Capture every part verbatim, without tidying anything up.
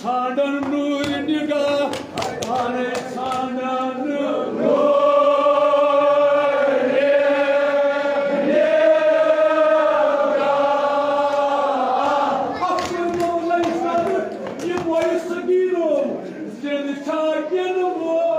ژھانڈن نوٗرِ نگاہ، پانے ژھانڈن نوٗرِ نگاہ۔ اکھ مولوی صٲب، یہِ وۄنۍ سکیٖنو، زِندٕ چھا کِنہٕ مُردٕ؟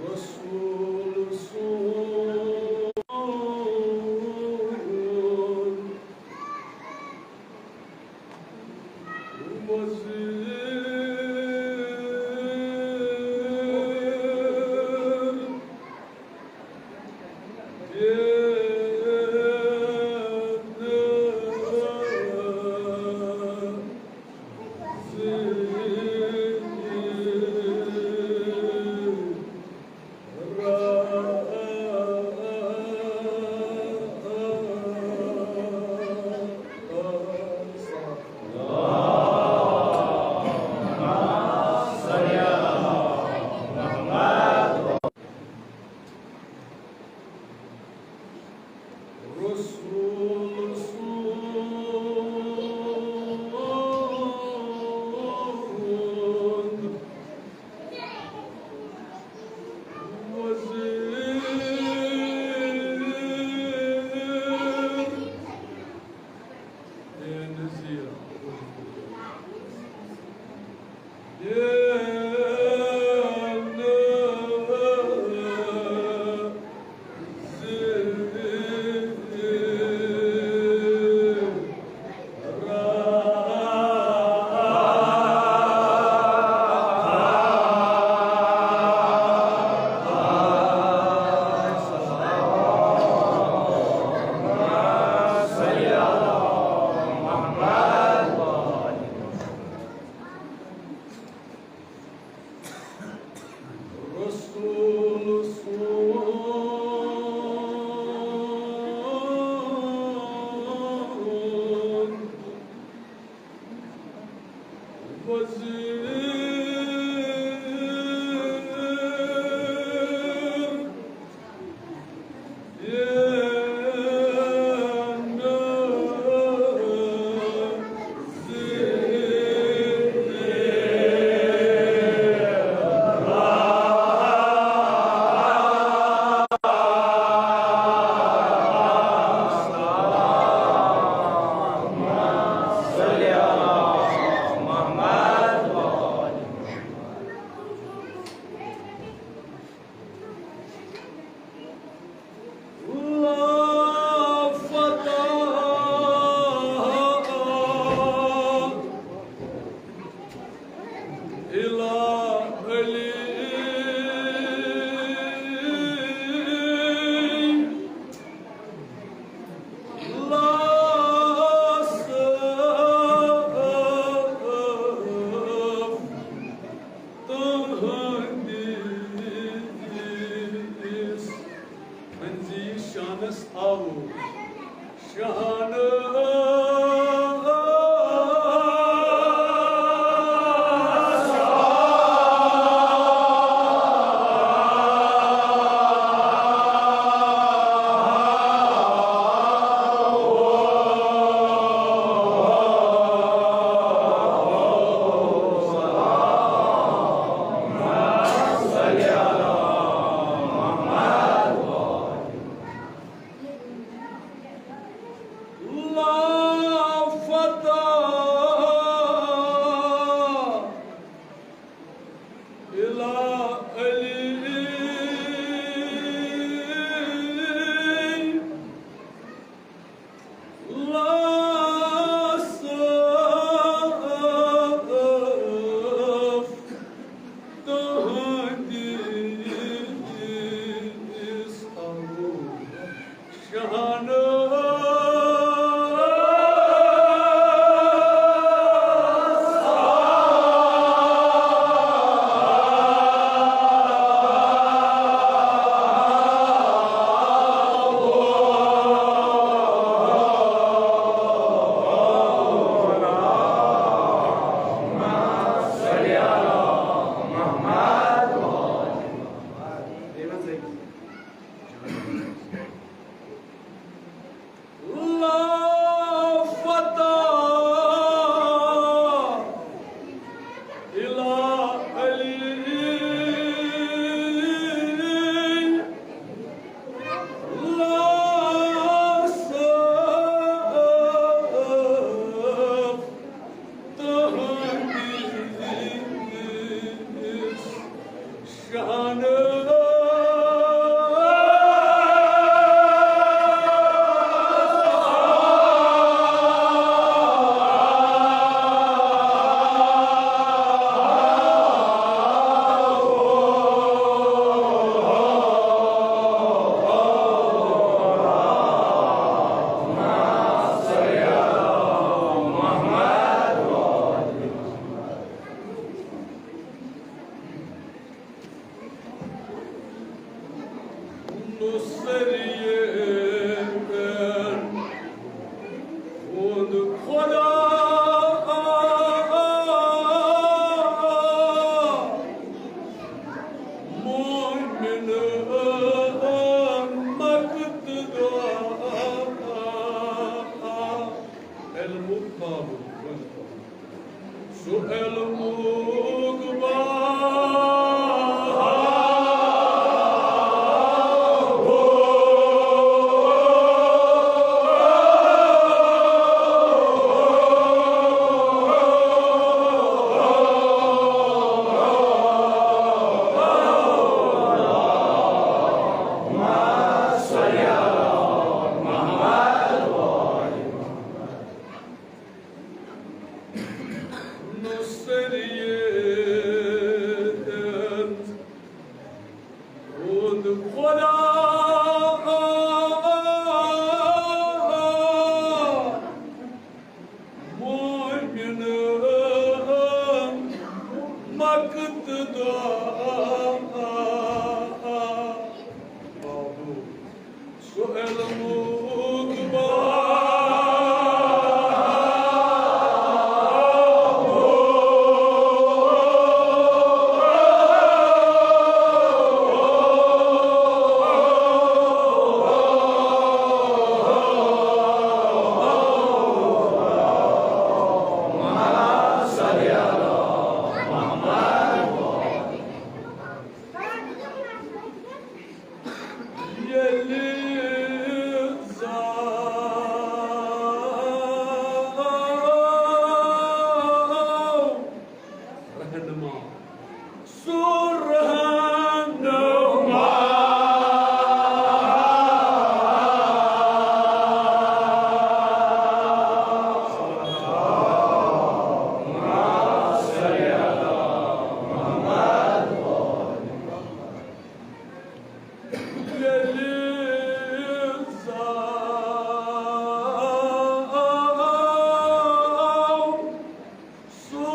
رسول سون وزیر رسول سوز۔ رسول سوز۔ وزیر علمُک باب۔ نصرت ہُنٛد خدا مومن مقتدا۔ سُہ علمُک باب۔ ییٚلہِ زاو رہنما، سُہ رہنما۔ ییٚلہِ زاو سُے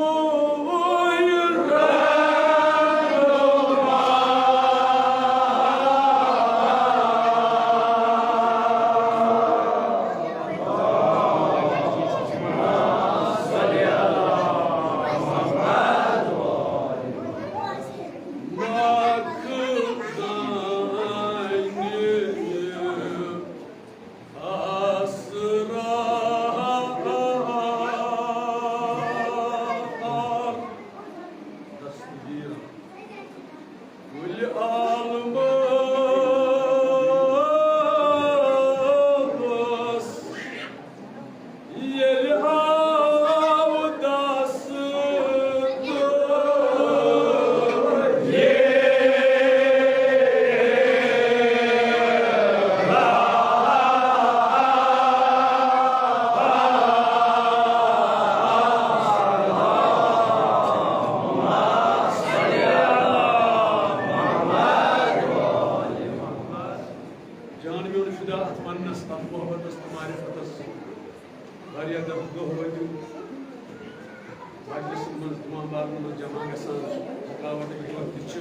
رہنما۔ ییٚلہِ آو دست تہٕ جان میون فدا اتھ پننس، اتھ محبتس تہٕ معرفتس۔ واریاہ دۄہ، دۄہ وٲتِو مجلسن منٛز، امام بارن منٛز جمع گژھان، رکاوٹ وکاوٹ تہِ چھِ۔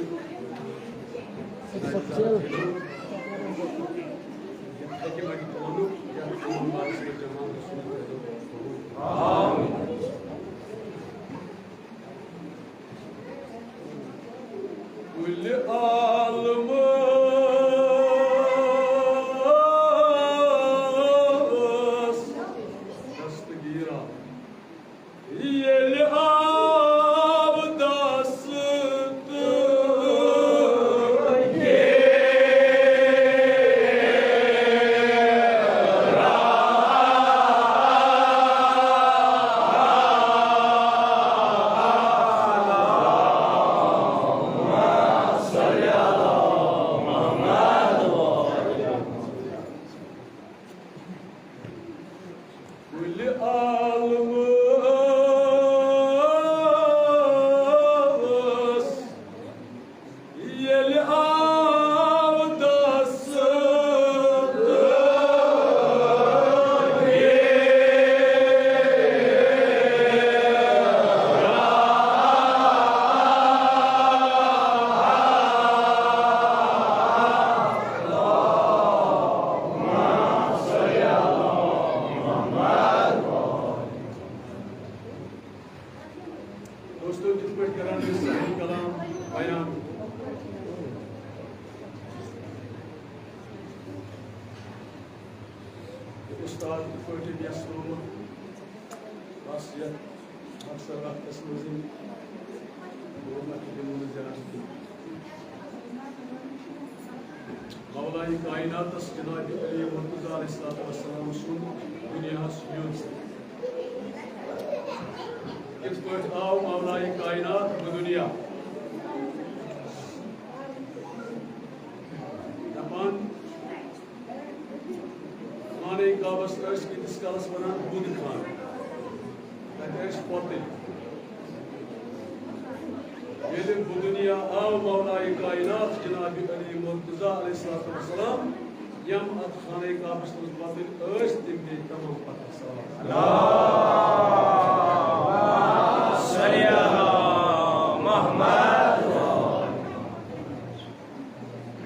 یتھ اکہِ لٹہِ ووٚنُکھ، یتھ امام بارس منٛز جمع گژھُن۔ کُلِ عالمس دستگیرا ییٚلہِ آو دست تہٕ کُلِ عالمس ییٚلہِ آو دست تہٕ دوستو، کِتھ پٲٹھۍ کران یہِ صحیح کلام بیان؟ اُستاد کِتھ پٲٹھۍ یَس رومُت؟ بس یَتھ اکثر وقتس منٛز یِم حکومت دِمو نہٕ زیادٕ کینٛہہ۔ مولائے کائناتس جناب علی مرتضیٰ علیہ الصلوۃ والسلام سُنٛد دُنیاہس یُن۔ کِتھ پٲٹھۍ آو مولائے کائنات بدُنیا؟ دپان، خانہ کعبس ٲسۍ کۭتِس کالس ونان بُدھ خانہٕ۔ تتہِ ٲسۍ پۄتٕلۍ۔ ییٚلہِ بدُنیا آو مولائے کائنات جناب علی مرتضیٰ علیہ الصلوۃ والسلام، یِم اتھ خانہ کعبس منٛز پۄتٕلۍ ٲسۍ، تِم گٔے تمام پتہ صاف۔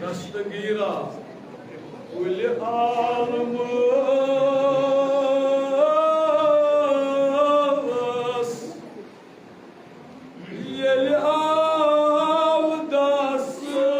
دستگیرا کُلِ عالمس ییٚلہِ آو دستگیرا۔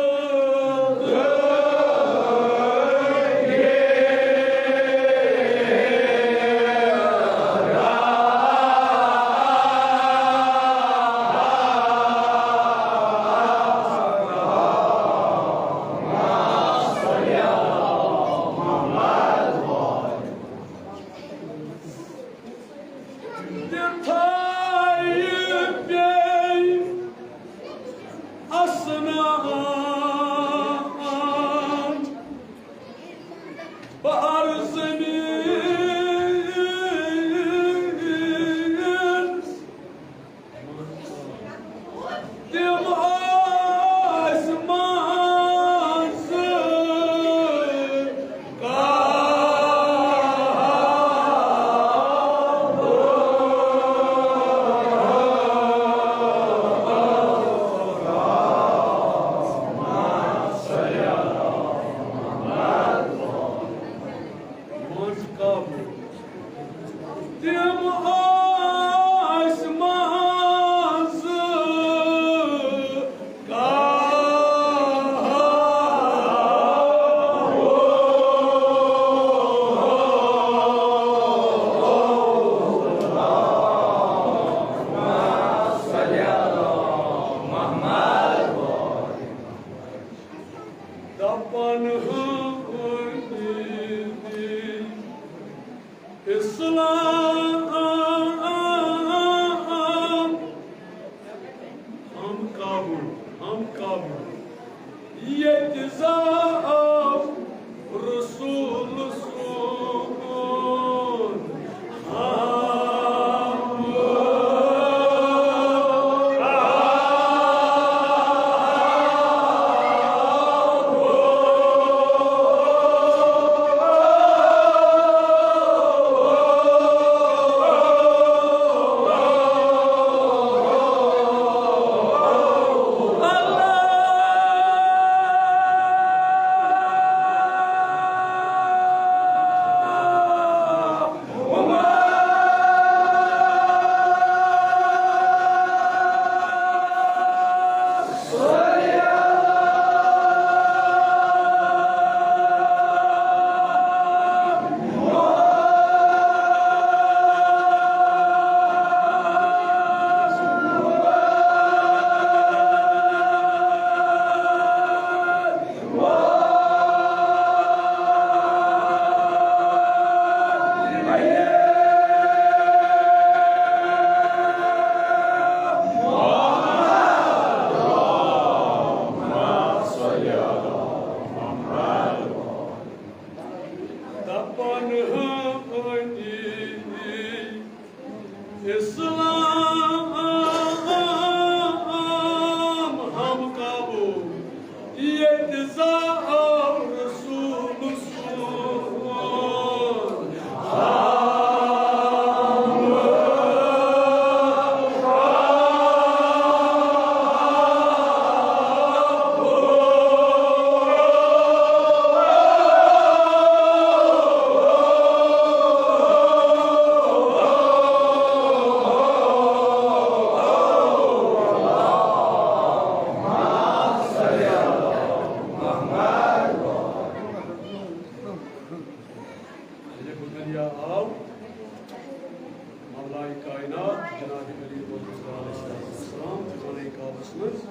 علی محمد علیہ السلام خانہ کعبس منٛز۔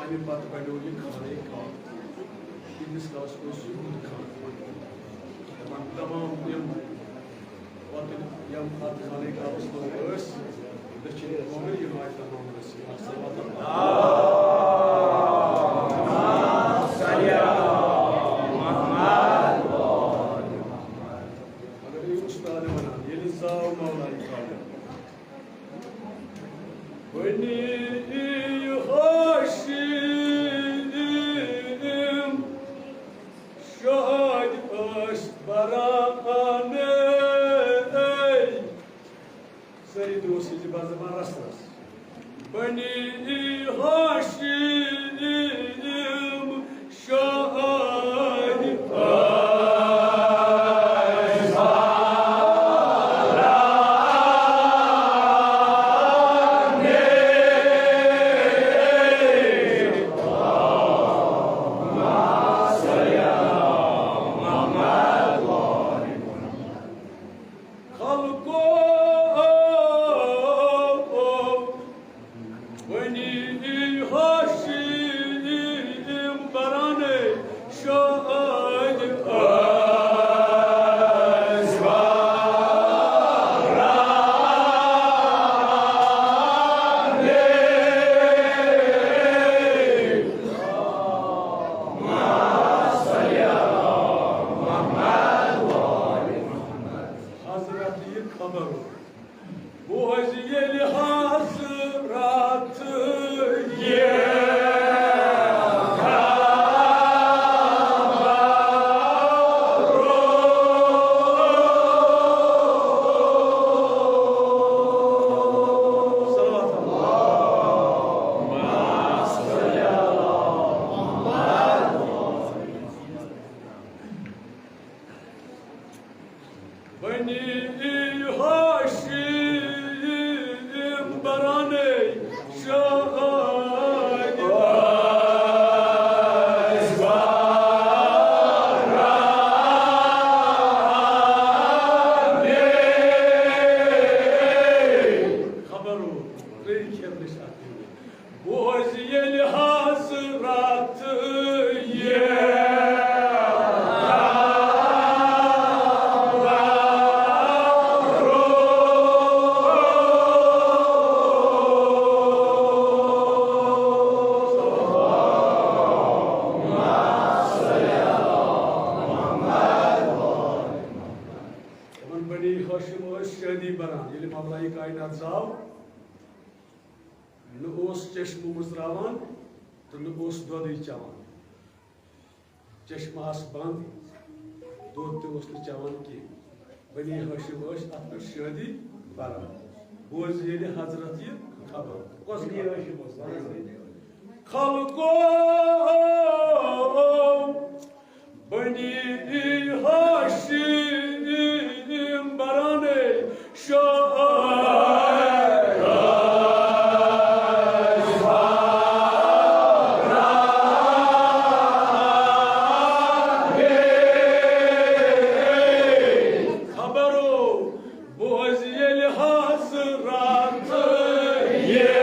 اَمہِ پتہٕ بنیو یہِ خانہ کعبہ۔ تیٖتِس کالس اوس یہِ بُت خانہ۔ دَپان تمام یِم پتہٕ یِم اَتھ خانہ کعبس منٛز ٲسۍ، دٔچھِنۍ کھووٕرۍ، یِم آیہِ تمام ٲسۍ۔ اکھ صلوات۔ اگر یہِ اُستاد وَنان، ییٚلہِ زاو مولایہِ کامل۔ بنی ہاشم شاہد ٲسۍ برانے۔ سٲری دوس ییٚتہِ بزمان رس رس۔ بنی ہاشم شاہد ٲسۍ خلقو بنی ہاشم برانے شاہد ٲسۍ برانے۔ حضرت یہِ خبر بوز ییٚلہِ حضرت یہِ خبر۔ صلوات۔ بنی ہاشم برانے شاہد ٲسۍ برانے۔ خبر ہو، ترٛیٚیہِ کھیٚتھ نِش اَتھ دِوان۔ بوز ییٚلہِ حضرت یہِ خبر۔ یِمن بنی ہاشم ٲسۍ شٲدی بران، ییٚلہِ مولایہِ کائنات زاو، نہ اوس چشمہٕ مُژراوان تہٕ نہ اوس دۄدٕے چٮ۪وان۔ چشمہٕ آسہٕ بنٛد، دۄد تہِ اوس نہٕ چٮ۪وان کینٛہہ۔ بنی ہاشم ٲسۍ اَتھ پٮ۪ٹھ شٲدی بران۔ بوز ییٚلہِ حضرت یہِ خبر۔ کۄس خبر؟ خلقو بنی ہاشم برانے شاہد۔ خبرو بوز ییٚلہِ حضرت یہِ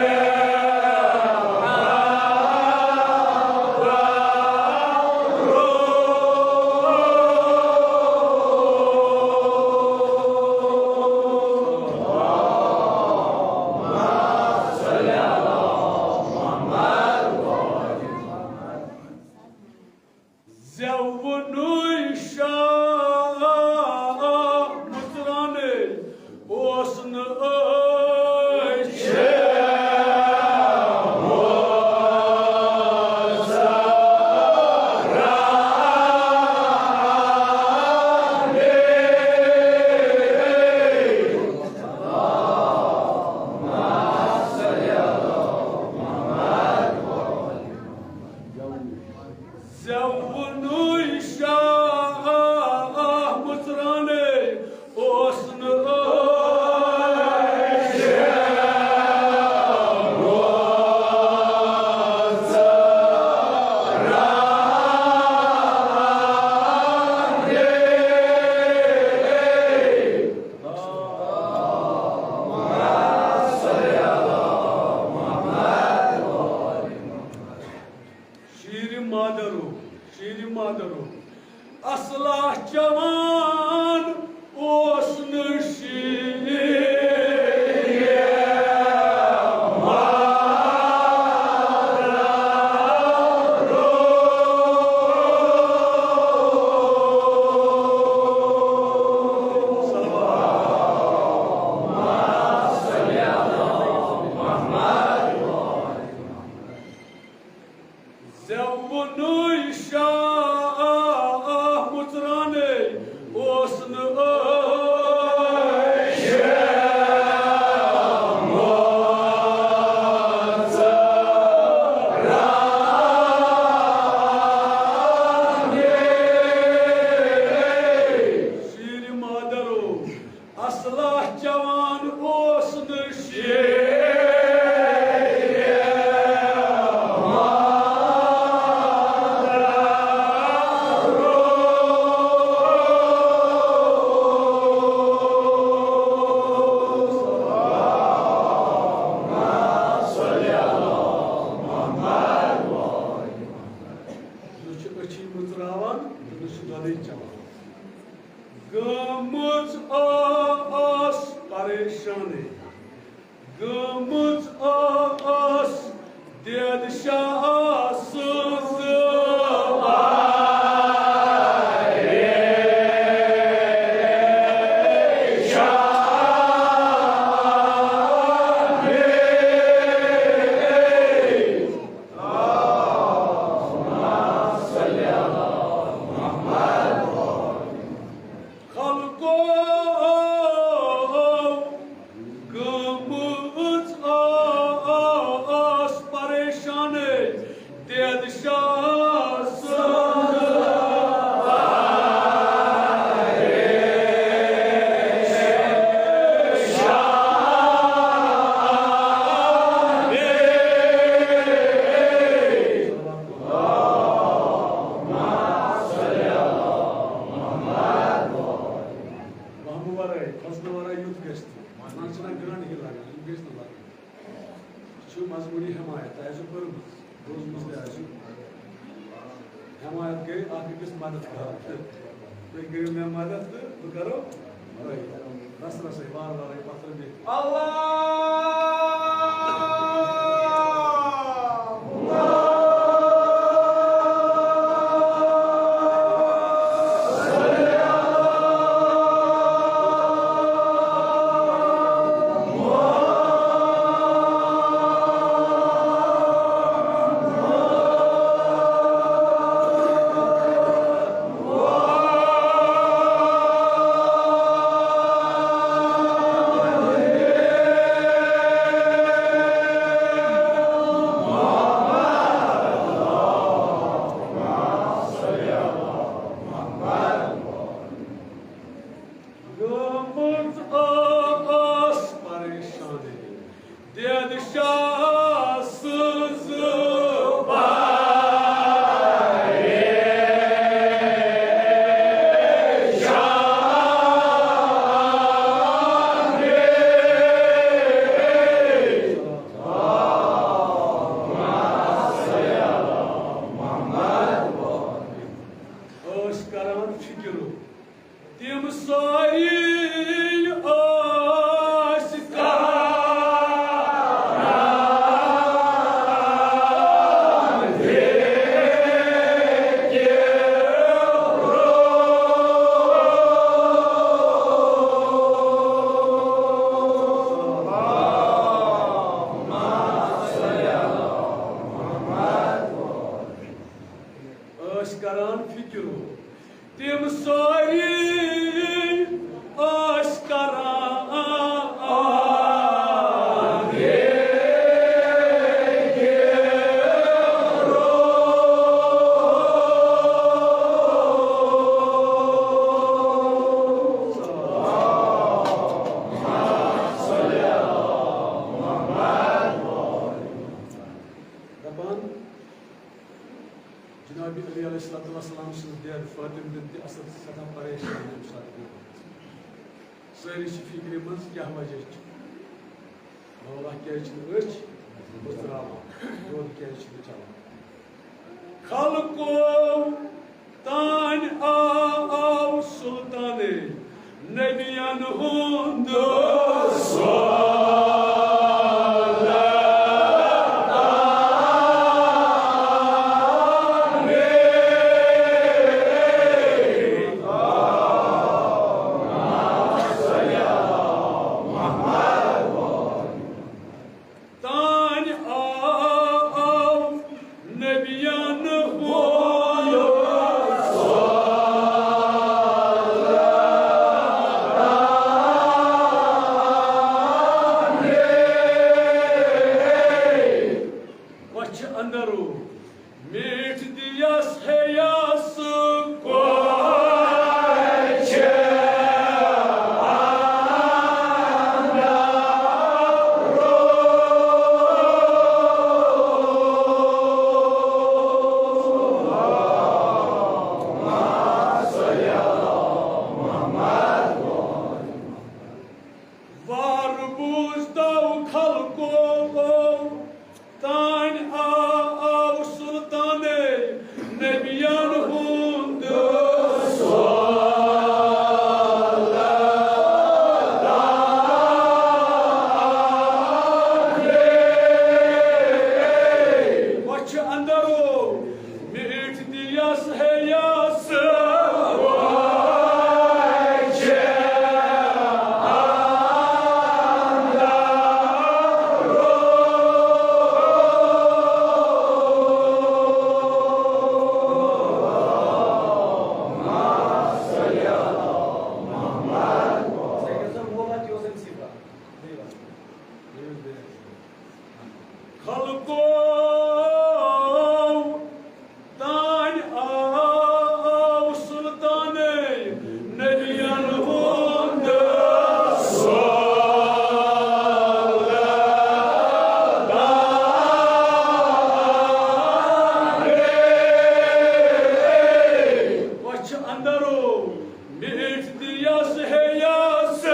گٔمٕژ ٲس دید شاہ سٕنٛز خلقو گٔمٕژ ٲس پریشانٕے دید شاہ سٕنٛز۔ وہمہٕ ورٲے، کھۄژنہٕ ورٲے یُتھ گژھِ تہِ۔ مان ژٕ نہ گرٛنٛڈ ہی لگان، یِم گژھِ نہٕ لگٕنۍ۔ یہِ چھُ مضموٗنی حمایت، تۄہہِ آسِوٕ پٔرمٕژ، بوٗزمٕژ تہِ آسِوٕ۔ حمایت گٔے اکھ أکِس مدد کران۔ تُہۍ کٔرِو مےٚ مدد تہٕ بہٕ کرو تۄہہِ۔ رس رسے، وارٕ وارے، پتھر بیٚہہ۔ اللہ گٔمٕژ ٲس پریشانی۔ دید شاہ سٕنٛز پریشانی۔ ٲسۍ کران فِکرو تِم سٲری ٲسۍ کران ٲسۍ کران فِکرو تِم سٲری ٲسۍ کران۔ دپان، جناب علی علیہ الصلوۃ والسلام سٕنٛز دید فاطمہ بنت اسد سٮ۪ٹھاہ پریشان ییٚمہِ ساتہٕ گٔمٕژ۔ سٲری چھِ فِکرِ منٛز، کیٛاہ وجہ چھُ؟ مولا کیٛازِ چھِنہٕ أچھ وٕژراوان؟ دۄد کیٛازِ چھِنہٕ چٮ۪وان؟ خلقو تانۍ آو سلطانٕے نبین ہُنٛد سلطان۔ تانۍ آو نبین ہُنٛد خلقو تانۍ آو سلطانٕے نبین ہُنٛد سلطان۔ أچھ اندرو میٖٹھ تہٕ یس ہے یس۔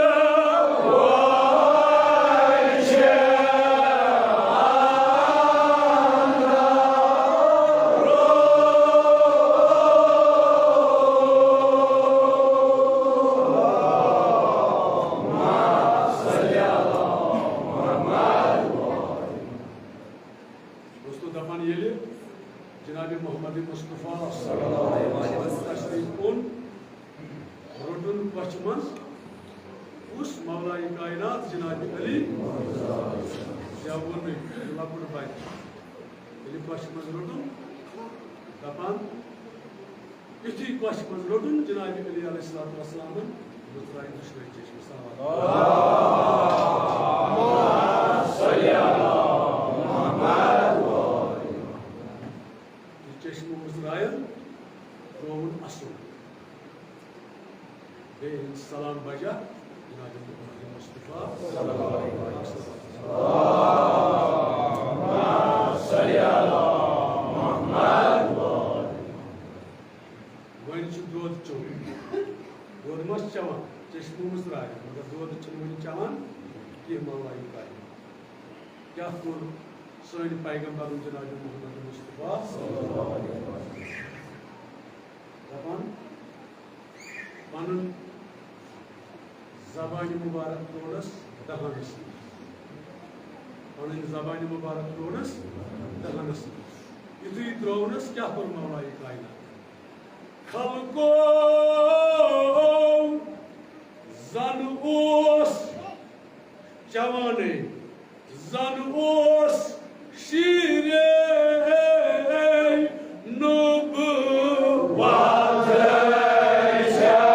دوستو، دپان ییٚلہِ جناب محمد مصطفیٰ صلی اللہ علیہ وسلم تشریف اوٚن، روٚٹُن کۄچھِ منٛز، کُس مولائے کائنات جناب علی؟ یا ووٚنُے لۄکُٹ بچہِ، ییٚلہِ کۄچھِ منٛز روٚٹُن، دپان، یُتھُے کۄچھِ منٛز روٚٹُن جناب علی علیہ الصلوۃ والسلامن، مُژرایہِ دُشوے چشمہٕ۔ صلوات۔ یہِ چشمہٕ مُژرایَن ترٛووُن اَسُن۔ بیٚیہِ ییٚلہِ سلام بجا جناب محمد مصطفیٰ صلی اللہ علیہ وسلم۔ وۄنۍ چھُ دۄد چیوٚن۔ دۄد ما چھِ چٮ۪وان؟ چشمہٕ مُژرایَن، مگر دۄد چھِنہٕ وۄنۍ چٮ۪وان کینٛہہ، مولائے کائنات۔ کیٛاہ کوٚر سٲنۍ پیغمبرن جناب محمد مصطفیٰ؟ دپان، پنُن زبانہِ مبارک ترٛوونس دہانس منٛز۔ پنٕنۍ زبانہِ مبارک ترٛوونس دہانس منٛز۔ یُتھُے ترٛوونس، کیٛاہ کوٚر مولائے کائنات؟ خلقو زن اوس چوانے، زن اوس شیرے نبوت چوانے۔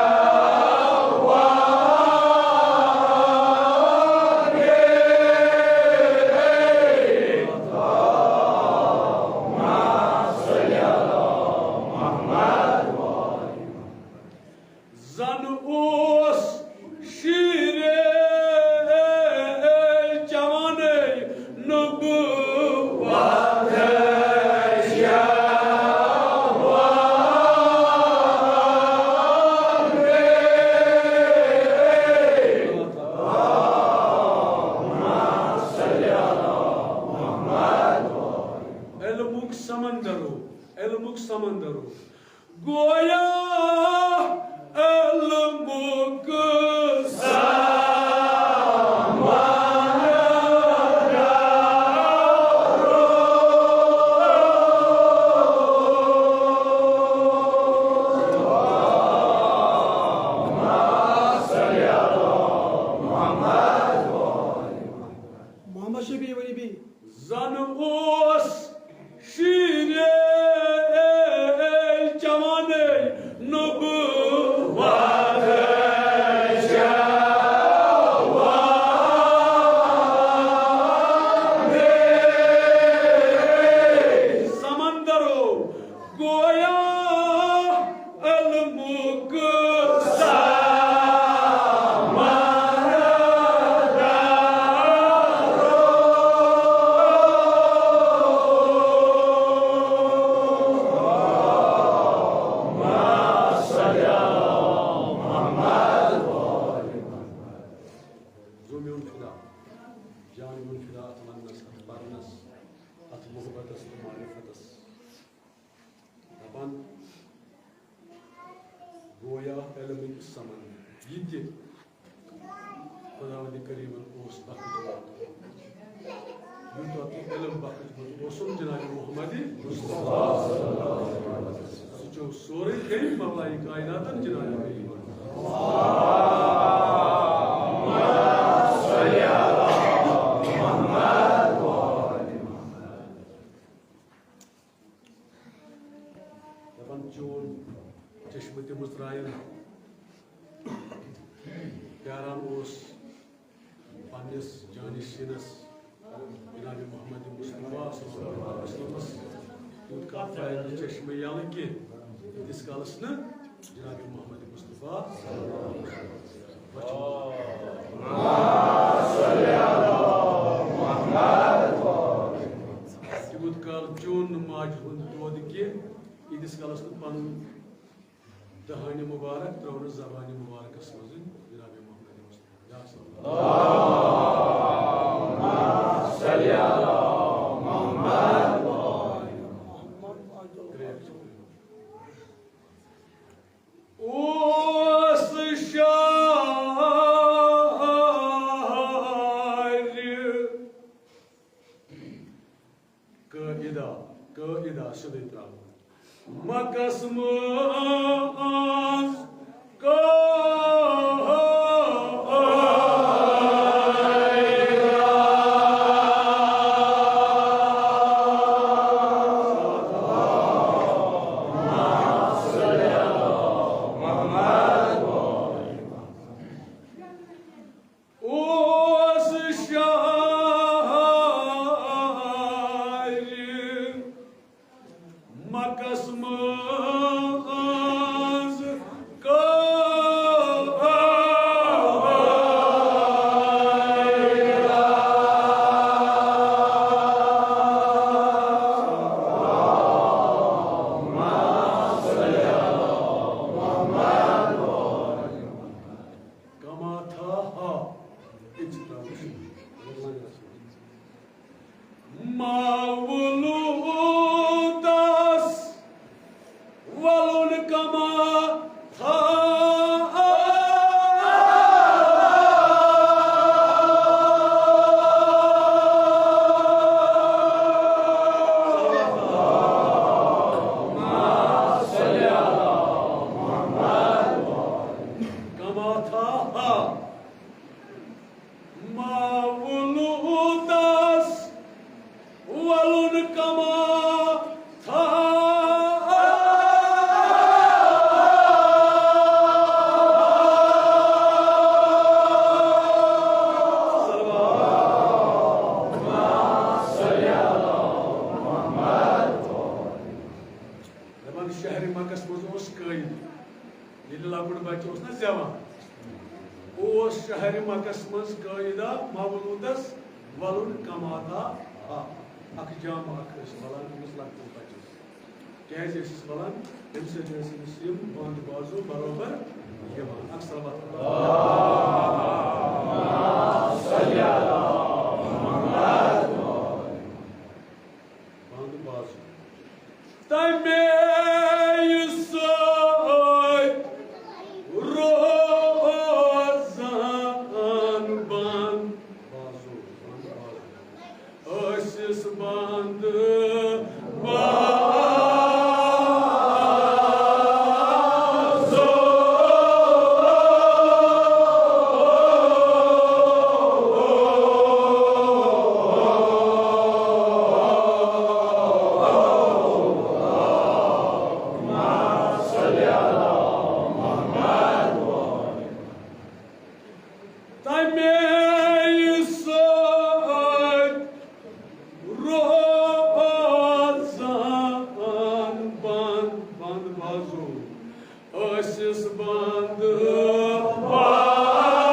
زن اوس شیرے جوانے نبوت علمک سمندرو، علمک سمندرو۔ گویا علمک سمندر۔ محمد شفیع ؤنِو بیٚیہِ۔ زن اوس شیرے جوانے نبوت جوانے۔ سمندرو گویا علمک سمندر۔ زُو میون فدا، جان میون فدا، اتھ وننس، اتھ پرنس، اتھ محبتس تہٕ معرفتس۔ دپان، گویا علمٕکۍ سمندر۔ یہِ تہِ خداوند کریمن اوس بخشمُت۔ یوٗتاہ تہِ علم بخشمُت اوسُم جناب محمد مصطفیٰ۔ سُہ چھُ سورُے کٔمۍ مولائے کائناتن جناب محمد۔ دپان چون چشمہٕ تہِ مُژرایَن۔ پیاران اوس پننِس جانشینس جناب محمد مصطفیٰ۔ تیوٗت کانٛہہ فیض چشمہٕ یَلہٕ کینٛہہ، ییٖتِس کالَس نہٕ جناب محمد مصطفیٰ تیوٗت کال چیوٚن نہٕ ماجہِ ہُنٛد دۄد کینٛہہ، ییٖتِس کالَس نہٕ پَنُن دہانِ مُبارک ترٛٲونہٕ زبانِ مُبارکس منٛز جناب محمد مصطفیٰ۔ یا سلام۔ اوس شاعر قٲعدہ، قٲعدہ سیوٚدُے ترٛاوُن۔ مکس منٛز قٲعدہ۔ اوس شاعر مکس منٛز قٲعدہ۔ کما تھا ہا۔ ییٚتہِ چھِ ترٛاوُن۔ مولوٗدس وَلُن کما تھا۔ کما تھا ہا۔ مولوٗدس وَلُن کما تھا۔ دَپان شہرِ مکس منٛز اوس قٲیِد۔ ییٚلہِ لۄکُٹ بچہٕ اوس نہ زٮ۪وان، اوس شہرِ مکس منٛز قٲیدہ مولوٗدس وَلُن کما تھا ہا۔ اکھ جامہٕ اکھ ٲسۍ وَلان أمِس لۄکٹِس بچس۔ کیازِ ٲسِس وَلان؟ تَمہِ سۭتۍ ٲسۍ أمِس یِم بنٛد بازو برابر یِوان۔ اکھ صلوات۔ بنٛد بازو۔ تَمے سۭتۍ روزان بنٛد بازو، بنٛد بازو۔ ٲسِس بنٛد بازو۔ تَمے سۭتۍ روزان بنٛد، بنٛد بازو۔ ٲسِس بنٛد بازو۔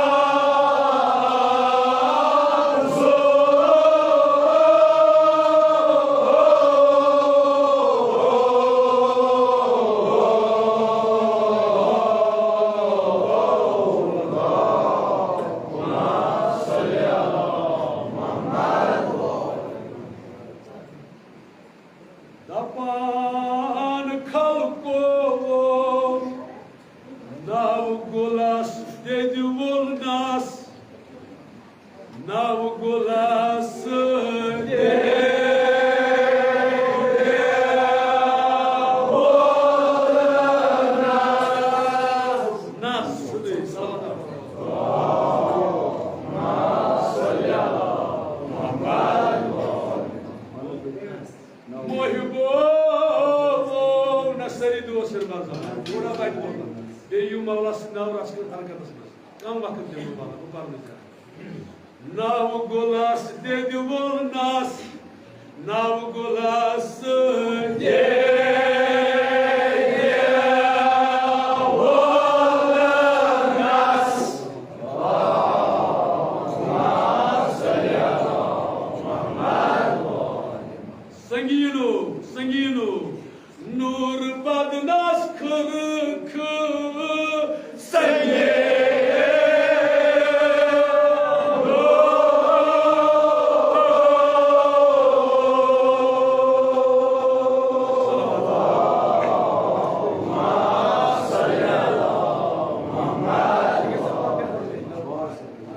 دپان خلقو ناو گُلس دِدِ وُلنس، ناو گُلس دِدِ وُلنس۔ نس۔ محبو، نہ سٲری دوس ییٚلہِ مرزان، تھوڑا بچہِ بولان۔ بیٚیہِ یِیِو مولا سٕنٛدِ ناوٕ رژھ کھنٛڈ حرکتس منٛز۔ کم وقت دِمہٕ بہٕ وَنان، بہٕ پرنہٕ زیادٕ۔ ناوٕ گُلس دِدِ وُلنس، ناو گُلس سنگینو، سنگینو، نور بدنس خرخ سنگینو۔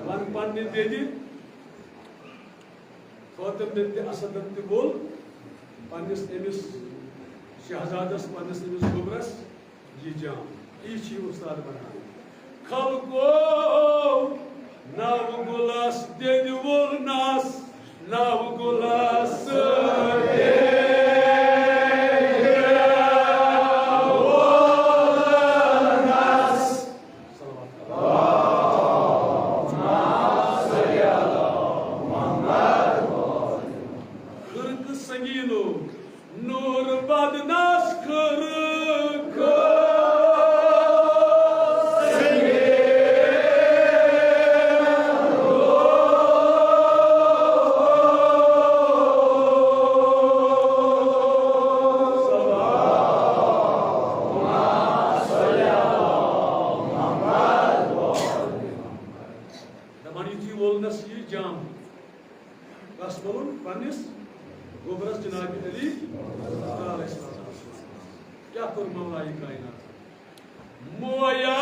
وَن پننہِ دٮ۪دِ فاطمہ بنت اسدن تہِ وول پننِس أمِس شہزادس، پننِس أمِس گوٚبرس، یہِ جام۔ یہِ چھُ یہِ اُستاد بنان۔ خلقو ناو گُلس دٮ۪دِ وولنس، ناو گُلس دٮ۪دِ وولنس۔ صلوات۔ خرقہٕ سنگینو، نور بدنس خرخ سنگینو۔ دپان یُتھُے وولنس یہِ جام، کس وولُن؟ پننِس گوٚبرس جناب علی علیہ الصلوۃ والسلام۔ کیٛاہ کوٚر مولایہِ کائنات؟ مویا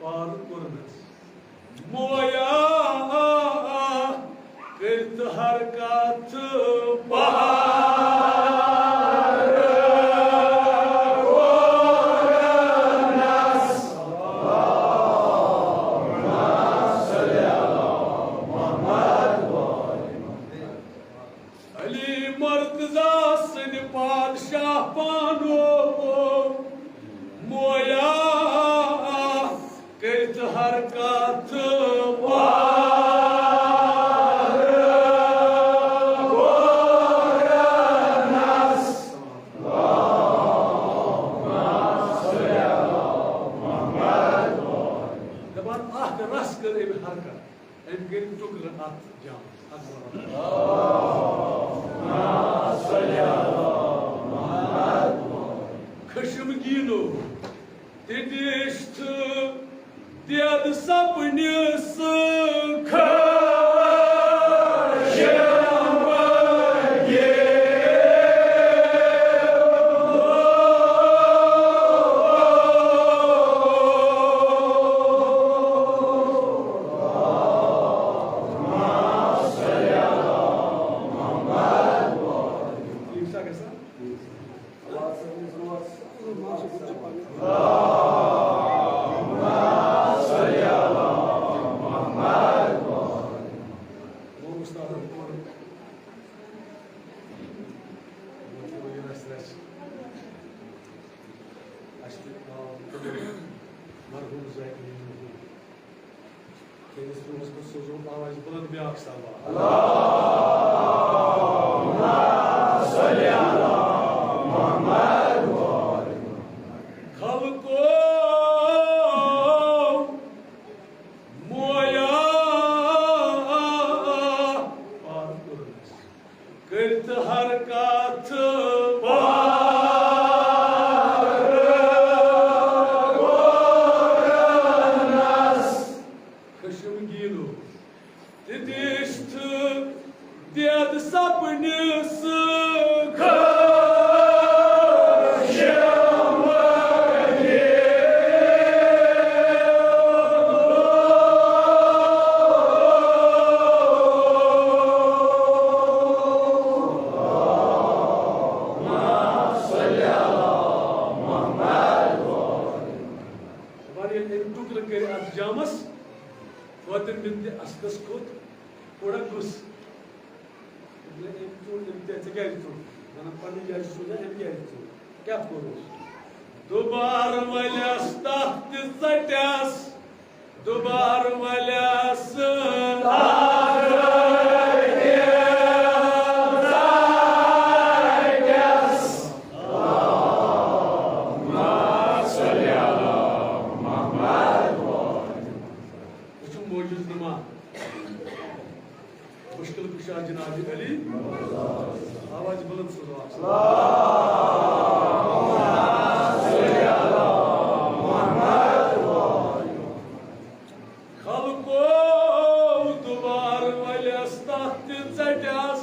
پار کوٚرنس، مویا کٔرِتھ ہر کتھ پار کوٚرنس۔ علی مرتضی سٕنٛدِ پادشاہ پانو مویا کٔرِتھ ہر کتھ پار کوٚرنس۔ دپان اکھ رس کٔر أمۍ حرکت، أمۍ کٔرۍ ٹُکرٕ اتھ جامس۔ اکبر۔ خشمگینو تہِ ڈیشتھ دید سپنس خشمگین۔ ٹھیک چھا گژھان؟ مرحوم زاکرین۔ تٔمِس برونٛہس منٛز سوزو آوازِ بُلند بیٛاکھ صلوات۔ خلقو مویا پار کوٚرنس۔ کٔرِتھ ہر کتھ پار کوٚرنس۔ خشمگینو تہِ دِشتھ دید سپنس خشمگین۔ دپان ییٚلہِ أمۍ ٹُکرٕ کٔرۍ اَتھ جامَس، فاطمہ بنت اسدَس کھوٚت تھوڑا غصہٕ۔ دوٚپُن، "أمۍ ژوٚل، أمۍ کیٛاہ، ژےٚ کیٛازِ ژوٚل؟" وَنان، "پَنٕنۍ جایہِ چھُس وَنان، أمۍ کیٛازِ ژوٚل؟ کیٛاہ کوٚرُس؟" دوبارٕ وَلٮ۪س تَتھ تہِ ژَٹٮ۪س، دوبارٕ وَلٮ۪س تَتھ تہِ۔ مشکل کشا جناب علی، آواز بلند سوزو آپ۔ خلقو دوبار ولس تحت ژٹس،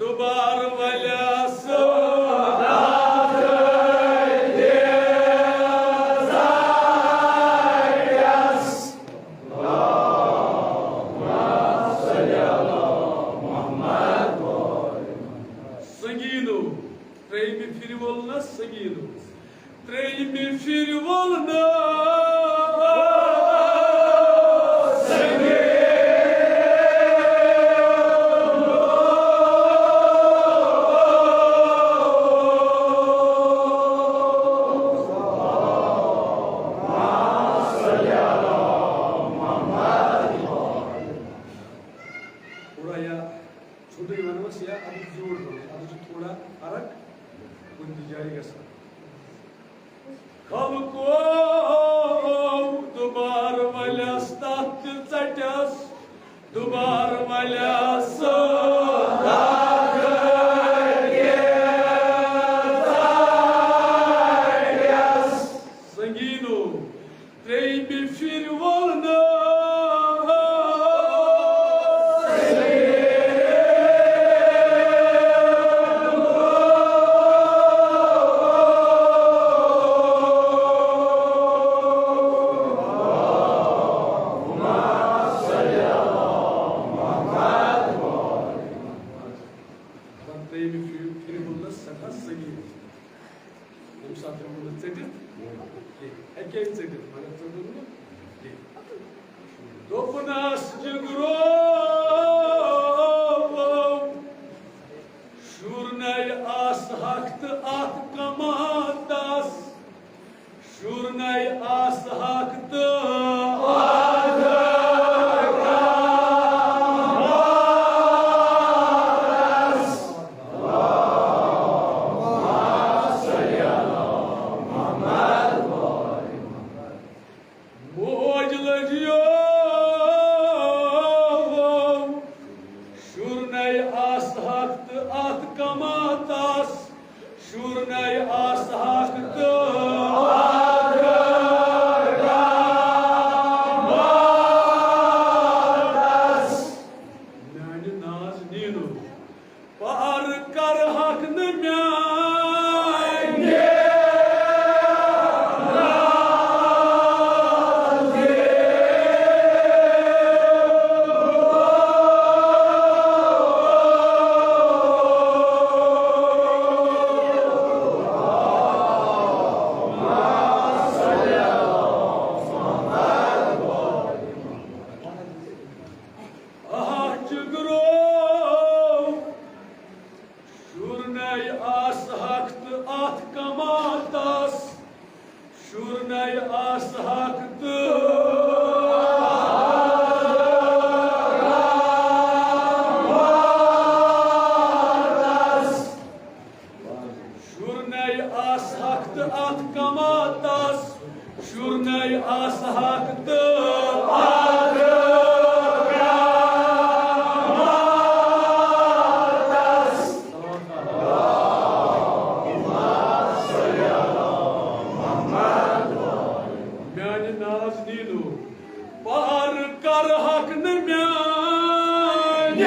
دوبار ولس۔ سنگینو، ترٛیٚیمہِ پھِرِ وول نہ سنگینو۔ ترٛیٚیمہِ پھِرِ وول نہ سنگینو۔ تھوڑا یا ژھوٚٹٕے وَنوس یا اَتھ چھُ زیوٗٹھ وَنُن، اَتھ چھُ تھوڑا فرق کُنہِ تہِ جایہِ گژھان۔ خلقو دوبار ولس تحت ژٹس، دوبار ولس۔ سنگینو، ترٛیٚیمہِ پھِرِ وول نہ۔ ترٛیٚیمہِ پھِرِ، پھِرِ وول نہ سٮ۪ٹھاہ سنگیٖن۔ ییٚمہِ ساتہٕ تٔمۍ ووٚن نہٕ ژٔٹِتھ کینٛہہ، ہیٚکہِ ہے ژٔٹِتھ، مگر ژٔٹُن نہٕ کینٛہہ۔ دوٚپنَس جِگرو، شُرنَے آسہٕ ہَکھ تہٕ اَتھ کماتَس، شُرنَے آسہٕ ہَکھ تہٕ اَتھ کماتَس۔ موج لٔجیو، شُرنَے آسہٕ ہَکھ تہٕ اَتھ کماتَس، شُرنَے آسہٕ ہَکھ تہٕ اَتھ کماتَس۔ میانہِ ناز نیٖنو، پار کرہکھ نہٕ میانہِ۔ آہ جگرو، شُرنَے آسہٕ ہَکھ تہٕ اَتھ کماتَس، شُرنَے آسہٕ ہَکھ تہٕ شُرنَے آسہٕ ہَکھ تہٕ اَتھ کماتَس، شُرنَے آسہٕ ہَکھ تہٕ اَتھ کماتَس۔ میانہِ ناز نیٖنو، پار کرہکھ نہٕ میانہِ۔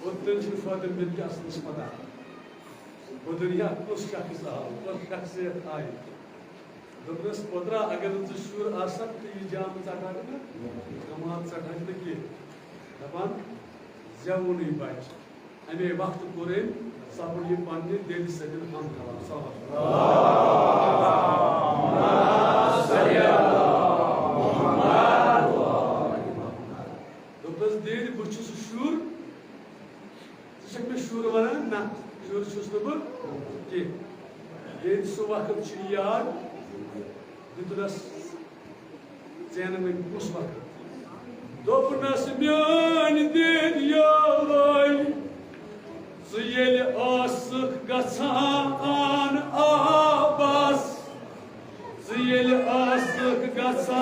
اور تٔمۍ سٕنٛدِ فٲطمہٕ بِنتِ اصلس پتہ۔ بہٕ دُنیا کُس شخص آو، کۄس شخصیت آیہِ؟ دوٚپنَس، پوترا، اگر نہٕ ژٕ شُر آسکھ تہٕ یہِ جام ژٹہکھ نہٕ، کمال ژٹہکھ نہٕ کینٛہہ۔ دپان، زٮ۪وُنُے بچہِ۔ اَمے وقتہٕ کوٚر أمۍ سپُد یہِ پننہِ دٮ۪دِ سۭتۍ ہم کلام۔ صلوات۔ دوٚپنَس، دٮ۪دِ، بہٕ چھُس شُر، ژٕ چھَکھ مےٚ شُر وَنان؟ نہ، شُر چھُس نہٕ بہٕ کینٛہہ۔ ییٚلہِ سُہ وقت چھُ یاد، دیُتنس ژینہٕ وٕنۍ کُس وقت؟ دوٚپنس، میٲنۍ دِد یٲرۍ، ژٕ ییٚلہِ ٲسٕکھ گژھان آبس، ژٕ ییٚلہِ ٲسٕکھ گژھان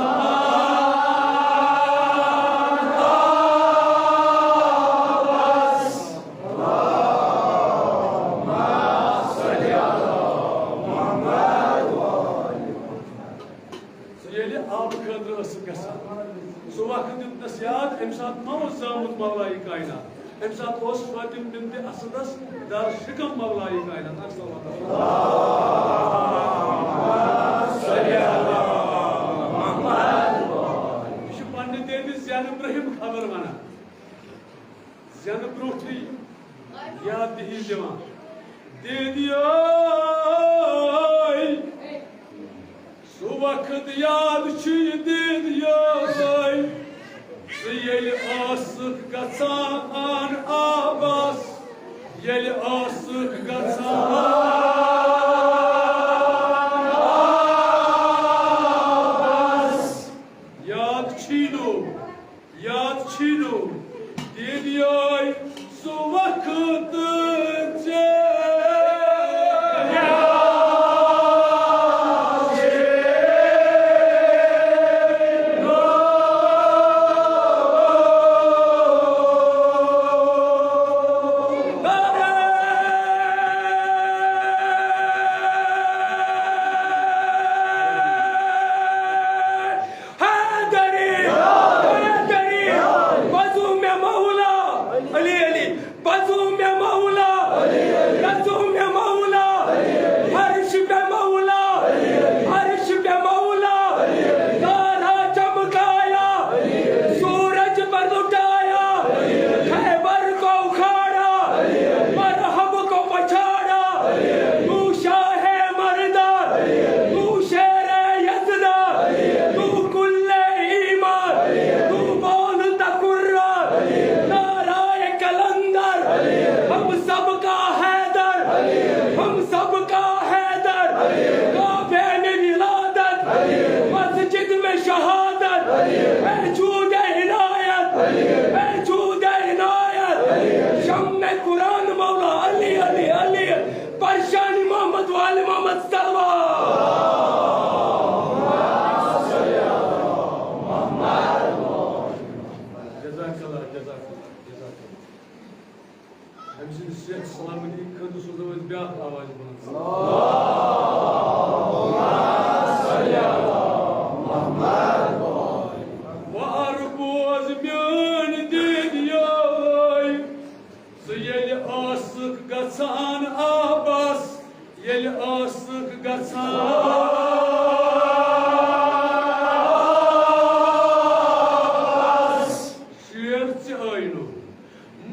آبس، ژٕ ییٚلہِ آبہٕ خٲطرٕ ٲسٕکھ گژھان، سُہ وقت دیُتنس یاد، اَمہِ ساتہٕ ما اوس زامُت مولایہِ کائنات؟ اَمہِ ساتہٕ اوس فاطمہ بنت اسدس در شکم مولایہِ کائنات۔ اکھ صلوات۔ یہِ چھُ پننہِ دٮ۪دِ زینب رحم خبر ونان۔ زینہٕ برونٛٹھٕے یاد دِہی دِوان۔ دِدیٲے، سُہ وقت یاد چھُ یہِ دِدیٲے۔ ژٕ ییٚلہِ ٲسٕکھ گژھان آبس، ییٚلہِ ٲسٕکھ گژھان آبس۔ یاد چھُے نہٕ۔ یاد چھُے نہٕ دِدیٲے سُہ وقت ژےٚ۔ حیدری، حیدری، بزو مےٚ مولا، علی، علی، بزو مےٚ مولا، گژھو مےٚ مولا، عرش پہ مولا، عرش پہ مولا، تارا چمکایا، سورج پر لٹایا، خیبر کو اکھاڑا، مرحب کو پچھاڑا، تو شاہ مردان، تو شیر یزدان، تو کل ایمان، تو بول تقرر، نعرہ قلندر، ہم سب کا حیدر، ہم سب کا حیدر، کعبے میں ولادت، مسجد میں شہادت، اے جود عنایت، اے جود عنایت، شمع قرآن مولا علی، علی، علی، پرشانی محمد وآل محمد صلوات۔ جزاک اللہ، جزاک اللہ، جزاک اللہ۔ أمۍ سٕنٛدِ صحت سلامتی خٲطرٕ سوزو أسۍ بیٛاکھ آواز بلند۔ وار بوز میٲنۍ دِد یٲے، ژٕ ییٚلہِ ٲسٕکھ گژھان آبس، ییٚلہِ ٲسٕکھ گژھان آبس، شیر ژےٚ ٲینو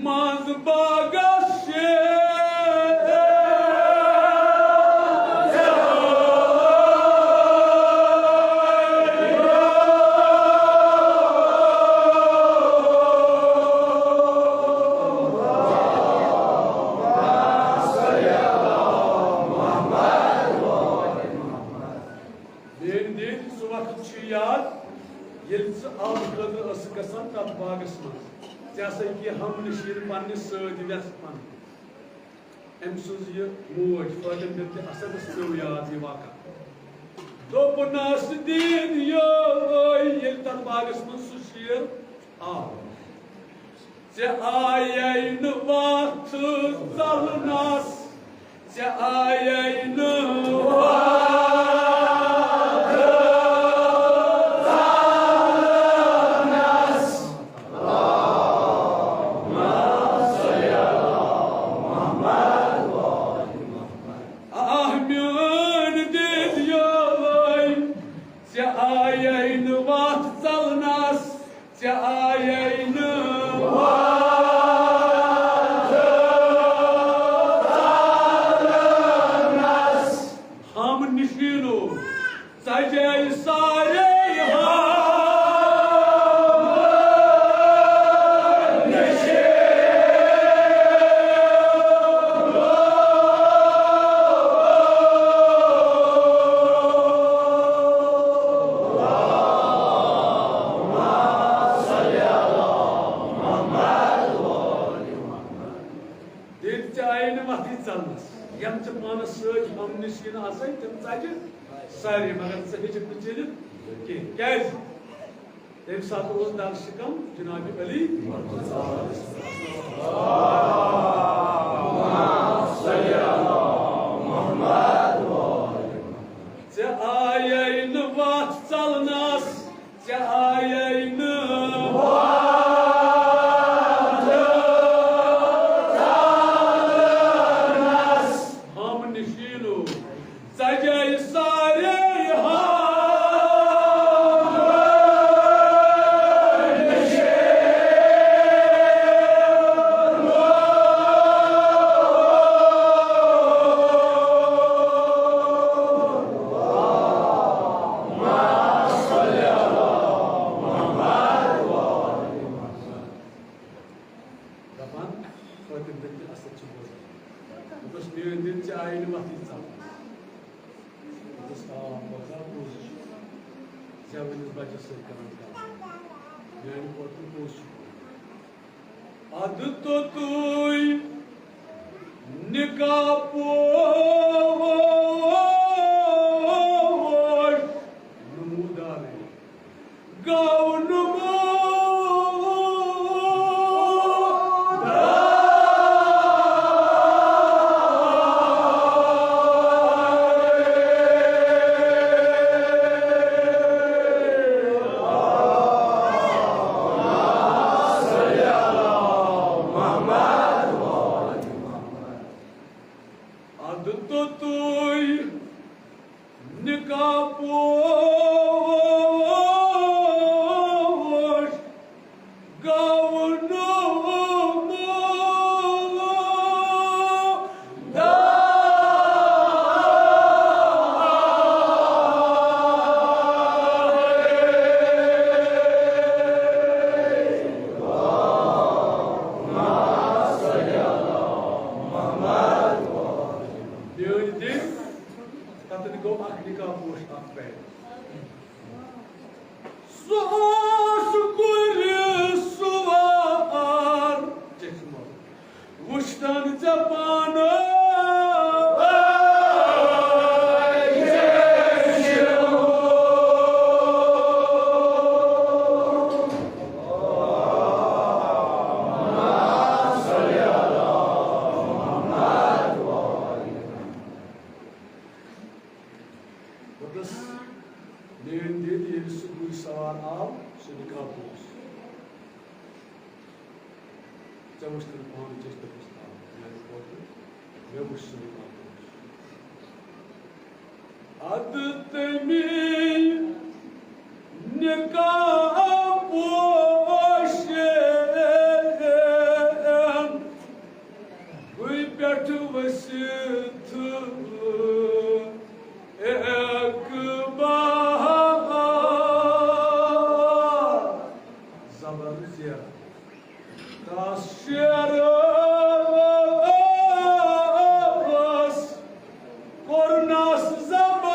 منٛز باغس شیر۔ میٲنۍ دِد، سُہ وقت چھُ یاد، ییٚلہِ ژٕ آبہٕ خٲطرٕ ٲسٕکھ گژھان تَتھ باغس منٛز۔ ژےٚ ہسا یہِ ہم نشیٖن پننہِ سۭتۍ وٮ۪ژھ پنٕنۍ۔ أمۍ سٕنٛز یہِ موج فاطمہ بنت اسد ٲس، پیوٚو یاد یہِ واقعہ۔ دوٚپنس، دِد یٲے، ییٚلہِ تَتھ باغس منٛز سُہ شیر آو، ژےٚ آیے نہٕ وَتھ ژَلنَس، ژےٚ آیے نہٕ وَتھ ژَلنَس۔ آہ میٲنۍ دِد یٲے، ژےٚ آیے نہٕ وَتھ ژَلنَس، ژےٚ آیے نہٕ وَتھ ژَلنَس۔ ہم نشیٖنو ژَجے سارے ہم نشیٖن۔ چھِنہٕ آسان، تِم ژَجہِ سارے، مگر ژٕ ہیٚچھکھ نہٕ چٔلِتھ کینٛہہ۔ کیٛازِ؟ تَمہِ ساتہٕ اوس درسِ کم جناب علی۔ ژےٚ آیے نہٕ وَتھ ژَلنَس، ژےٚ آیے نہٕ وَتھ ژَلنَس۔ ہم نشینو ژجے سارے ہم نشینو۔ دپان، فاطمہ بنت اسد چھِ بوزان۔ دوٚپنس، میٲنۍ دِل، ژےٚ آیی نہٕ وَتھٕے ژَلنَس۔ دوٚپنس، آ، بوزان پوٚز چھُ۔ زٮ۪ونِس بچس سۭتۍ کران کتھ۔ میانہِ کھۄتہٕ پوٚز چھُ۔ ادٕ توٚتُے نکاح پوش نمودارے۔ گاو نمودار۔ ادٕ توٚتُے نکاح پوش گاو نمودار۔ میٲنۍ دِل، تتٮ۪ن گوٚو اکھ نکاح پوش اکھ پید۔ سُہ اوس گُرِ سوار چشمہٕ وُچھتن ژےٚ پانہٕ۔ دوٚپنَس، میٲنۍ دِل، ییٚلہِ سُہ گُرۍ سوار آو، سُہ نکاح پوش۔ ژےٚ وٕچھتھٕے پانہٕ چشمہٕ، دوٚپنَس، آ، میانہِ کھۄتہٕ مےٚ وٕچھ سُہ نکاح پوش۔ ادٕ تٔمی نکاح پوشن گُرِ پٮ۪ٹھ ؤسِتھ اقبال۔ زبر زیر۔ تس شیرس کوٚرنس زبر۔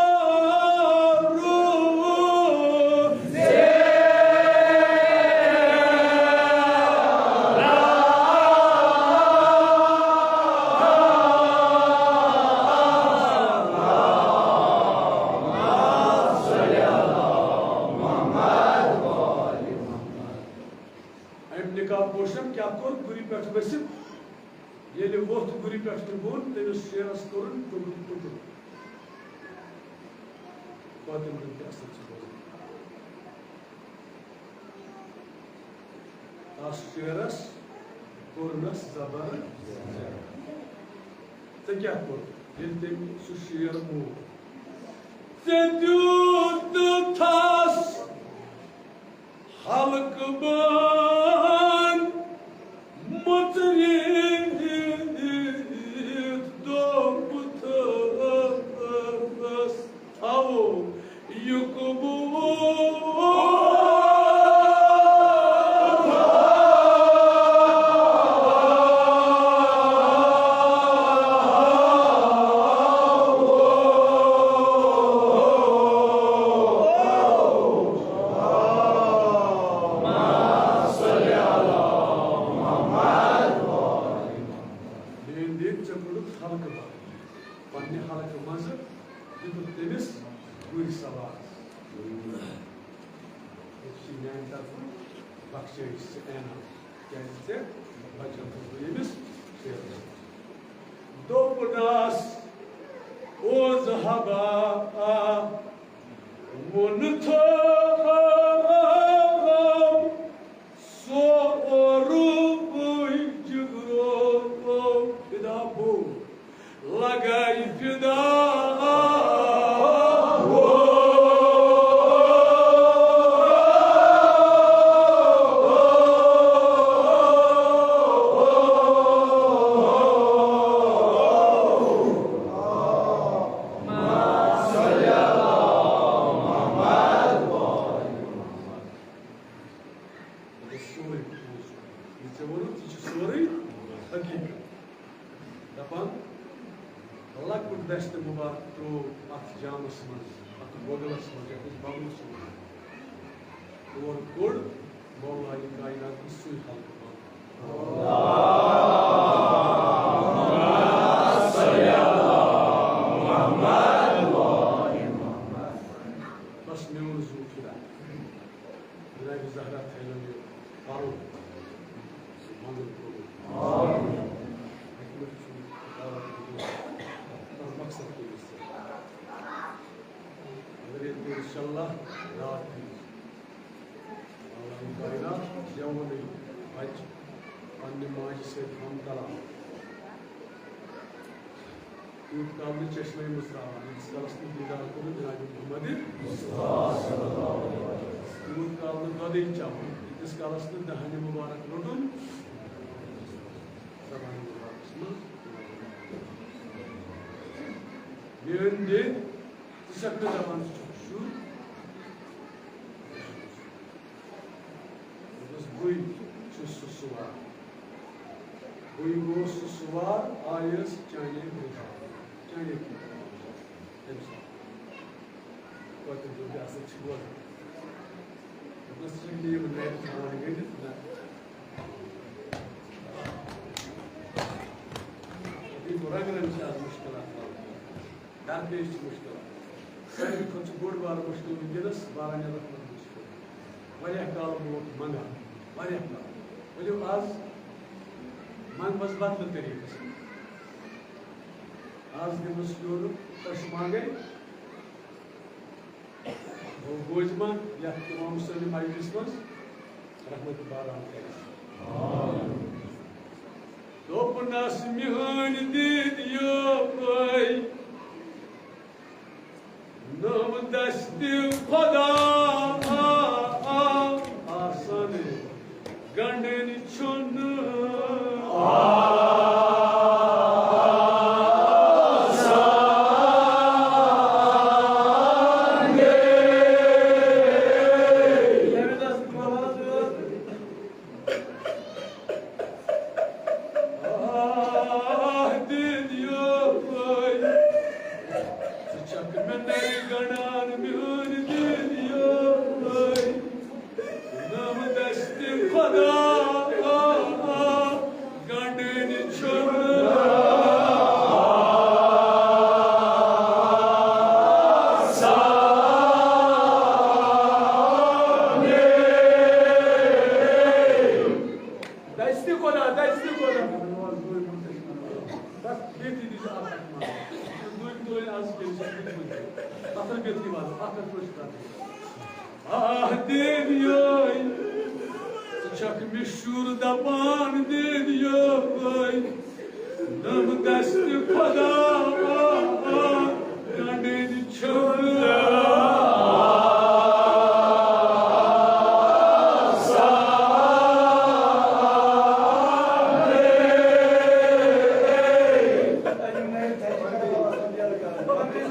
أمۍ نقاب پوشن کیٛاہ کوٚر؟ گُرِ پٮ۪ٹھ ؤسِتھ ییٚلہِ ووٚتھ گُرِ پٮ۪ٹھ تہٕ ووٚن، تٔمِس شیرس کوٚرُن ٹُکرٕ ٹُکرٕ۔ فاطمہ بنت اسد چھِ بوزان۔ تس شیرس کوٚرنس زبر۔ ژےٚ کیٛاہ کوٚر ییٚلہِ تٔمۍ سُہ شیر موٗد؟ ژےٚ دیُت تھس حلقہٕ بند مُژرِتھ دوٚپُتھ، تھاوو یہِ قبوٗل۔ میٲنۍ دِل، ژےٚ کوٚرُتھ حلقہٕ بند پننہِ حلقہٕ منٛزٕ۔ یہِ چھِ میٛانہِ طرفہٕ بخشٲیِش، ژٕ انعام، کیٛازِ ژےٚ بچووُتھ بہٕ ییٚمِس شیرس۔ دوٚپنس، "او زہبا، ووٚنتھو سورُے جگرو فدا بوو، لگے فدا۔" یہِ ژےٚ ووٚنُتھ، یہِ چھُ سورُے حقیٖقت۔ دَپان، لۄکُٹ دستہِ مُبارک ترٛوو اَتھ جامَس منٛز، اَتھ بۄگلَس منٛز، یَتھ أسۍ بۄگلَس چھِ وَنان۔ اور کوٚڑ مولایہِ کائنات سُے حلقہٕ بنٛد۔ بس میون زُو فدا۔ جناب زہرا تھٲینو یہِ پَرُن منٛگُن قبوٗل۔ حکمت چھُ دعوت دیُن، کانٛہہ مقصد کٔمِس سۭتۍ۔ مگر ییٚلہِ تُہۍ انشاءاللہ راتھ دِیِو، اللہ کائنات زیوُن بچہِ پننہِ ماجہِ سۭتۍ ہم کلام۔ تیوٗت کال نہٕ چشمے منٛز ترٛاوان، ییٖتِس کالس نہٕ دیٖدار کوٚرُن جناب محمد مصطفیٰ صلی اللہ علیہ وسلم۔ تیوٗت کال نہٕ دۄدٕے چٮ۪وان، ییٖتِس کالس نہٕ دہنہِ مُبارک روٚٹُن زبانہِ مُبارکس منٛز۔ میٲنۍ دِد، ژٕ چھکھ مےٚ دپان، ژٕ چھُکھ شُر۔ دوٚپمَس، بٕے چھُس سُہ سُوار۔ بٕے گوس سُہ سُوار، آیس چانے برونٛہہ، چانے برونٛہہ۔ تٔمۍ سُنٛد پٔتِم برونٛہہ تہِ آسان چھِ بوزان۔ دوٚپمَس، ژٕ چھَکھ مےٚ یِم نَرِ تھاوان گٔنٛڈِتھ؟ نہ۔ یہِ رنٛگ رنٛگ چھِ آز مُشکِلات وَلہٕ۔ درپیش چھِ مُشکِلات۔ ساروی کھۄتہٕ چھُ بوٚڑ بار مُشکِل وٕنکیٚنَس بارانیلَس منٛز مُشکِل۔ واریاہ کالہٕ برونٛٹھ منٛگان، واریاہ کال۔ ؤلِو آز منٛگمَس بدلہٕ طریٖقَس۔ آز دِمَس یورٕ أچھ منٛگَے۔ گوٚو بوزِ ما یَتھ اِمام حُسینہِ مجلِس منٛز رحمت باران کَرِ۔ دوٚپنَس، میٛٲنۍ دِد یٲوے، نام دستِ خدا آسان گنڈن چھُنہٕ آسان۔ آہ، دِد یٲوے، ژٕ چھکھ مےٚ نرِ گنڈان، میٲنۍ دِد یٲوے۔ نام دستِ خدا گنڈٕنۍ چھُنہٕ آسان۔ دستِ خدا، دستِ خدا۔ بس، بیٚیہِ تہِ دِژ اکھ اکھ مَس۔ دوٚیِم تُلٕنۍ آز کیٚنٛہہ چھِ، تَتھ بیٚیہِ تہِ وَنہٕ۔ اَتھ بیٚیہِ تہِ وَنہٕ۔ اَتھ پٮ۪ٹھ کٲنٛسہِ کَتھ۔ آہ، دیویٲے، ژٕ چھَکھ مےٚ شُر دَپان، دیویٲے۔ نَم دَستِ خۄدا، گنٛڈٕنۍ چھِنہٕ آسان۔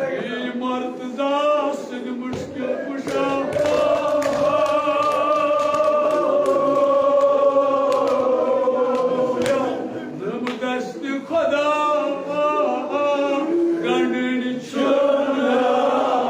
اے مرتضیٰ سٕنٛدۍ مُشکِل کُشا۔ نَم دَستِ خۄدا، گنٛڈٕنۍ چھِنہٕ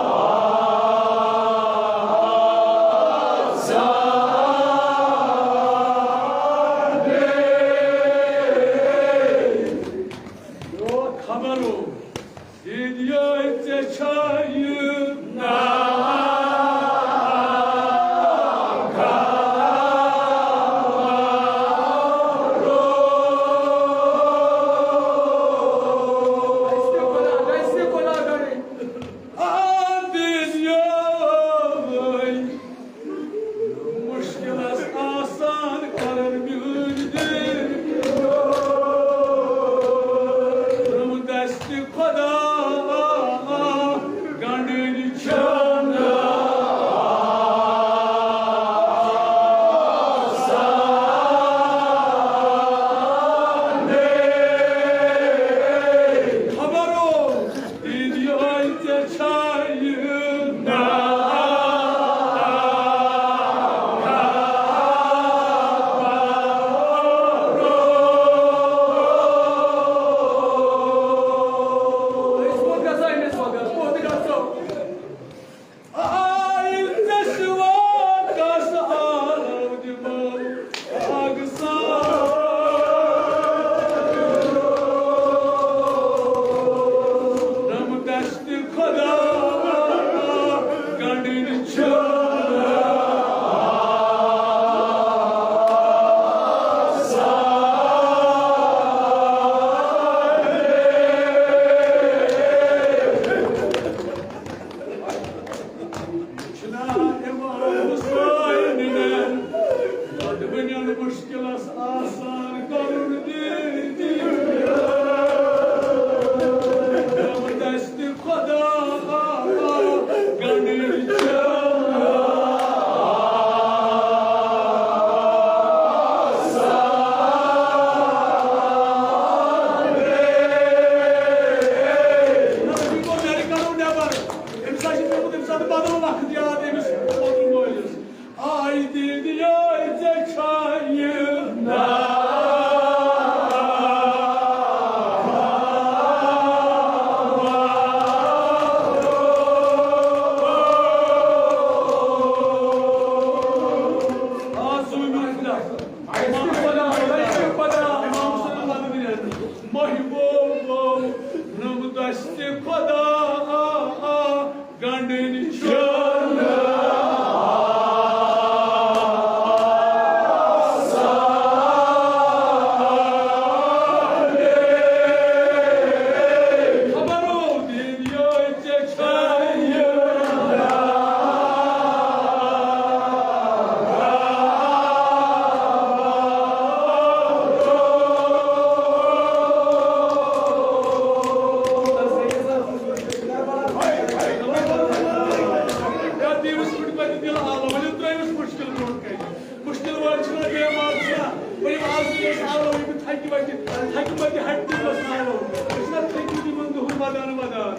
أسۍ پھٕٹۍ پتہٕ دِل آلو، ؤلِو ترٛٲیِو أسۍ مُشکِل برٛونٛٹھ کَنہِ۔ مُشکِل وٲلۍ چھِنہ بے مال چھِنہ، ؤلِو آز چھِ أسۍ آلو، یِم تھَکہِ وَتہِ، تھَکہِ وَتہِ ہَٹہِ تہِ گژھِ آلو۔ أسۍ چھِنہ تھٔکۍمٕتۍ یِمَن دۄہَن وَدان وَدان۔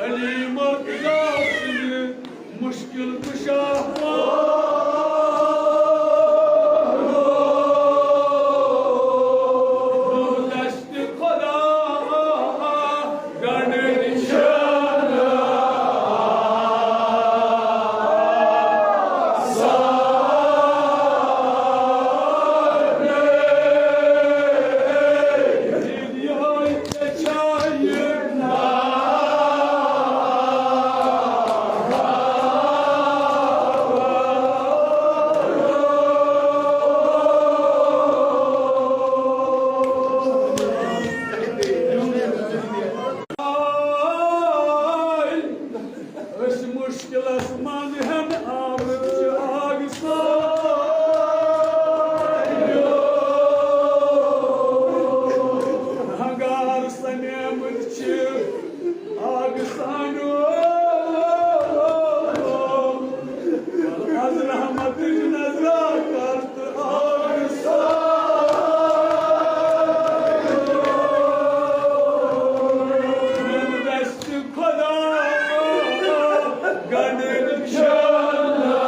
علی مرتضیٰ سٕنٛدِ مُشکِل کُشا۔ دست خدا گنڈ نشانہ سارے۔ أسۍ مُشکِلس منٛز ہٮ۪ن آمٕتۍ چھِ آگہٕ سان۔ ہنگار سَمیمٕتۍ چھِ آگہٕ سان۔ از رحمتٕچ نظرا کر تہٕ آگہٕ سان۔ خدا گنڈ نشانہ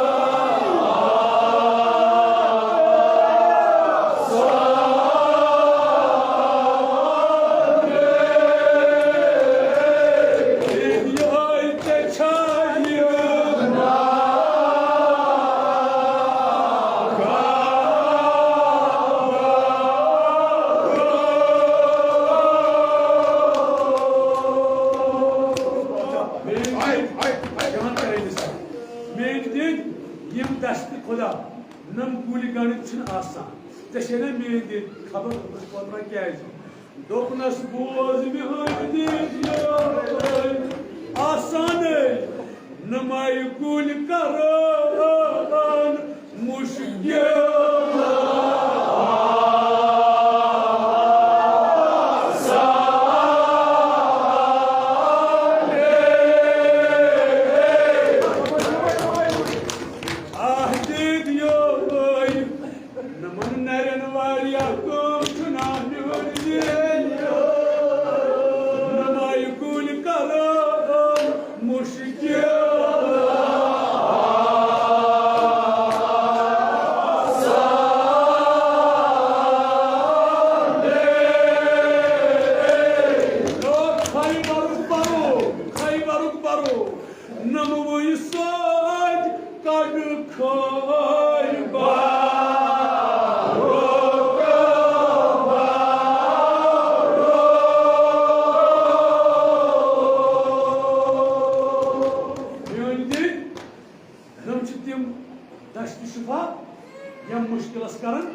سارے۔ یہے ژےٚ چھا یہِ میٲنۍ دِد، یِم دستِ خدا، نم گُلۍ گنڈٕ چھِنہٕ آسان۔ ژےٚ چھے نہ میٲنۍ دِد خبر، بہٕ چھُس وَنان کیٛازِ۔ دوٚپنَس، بوز میٲنۍ دِد، یہِ آسانٕے، نمے گُلۍ کران مُشکِل۔ آہ دِد یوے، نمن نرٮ۪ن واریاہ کٲم چھُ نا میون دِد۔ نمے کُلۍ کران مُشکِل۔ خیبرُک پرو، خیبرُک پرو۔ نموٕے سۭتۍ کَڑ خٲلۍ بارو۔ میٲنۍ دِل، نم چھِ تِم دشت شفا، یِم مُشکِلس کرن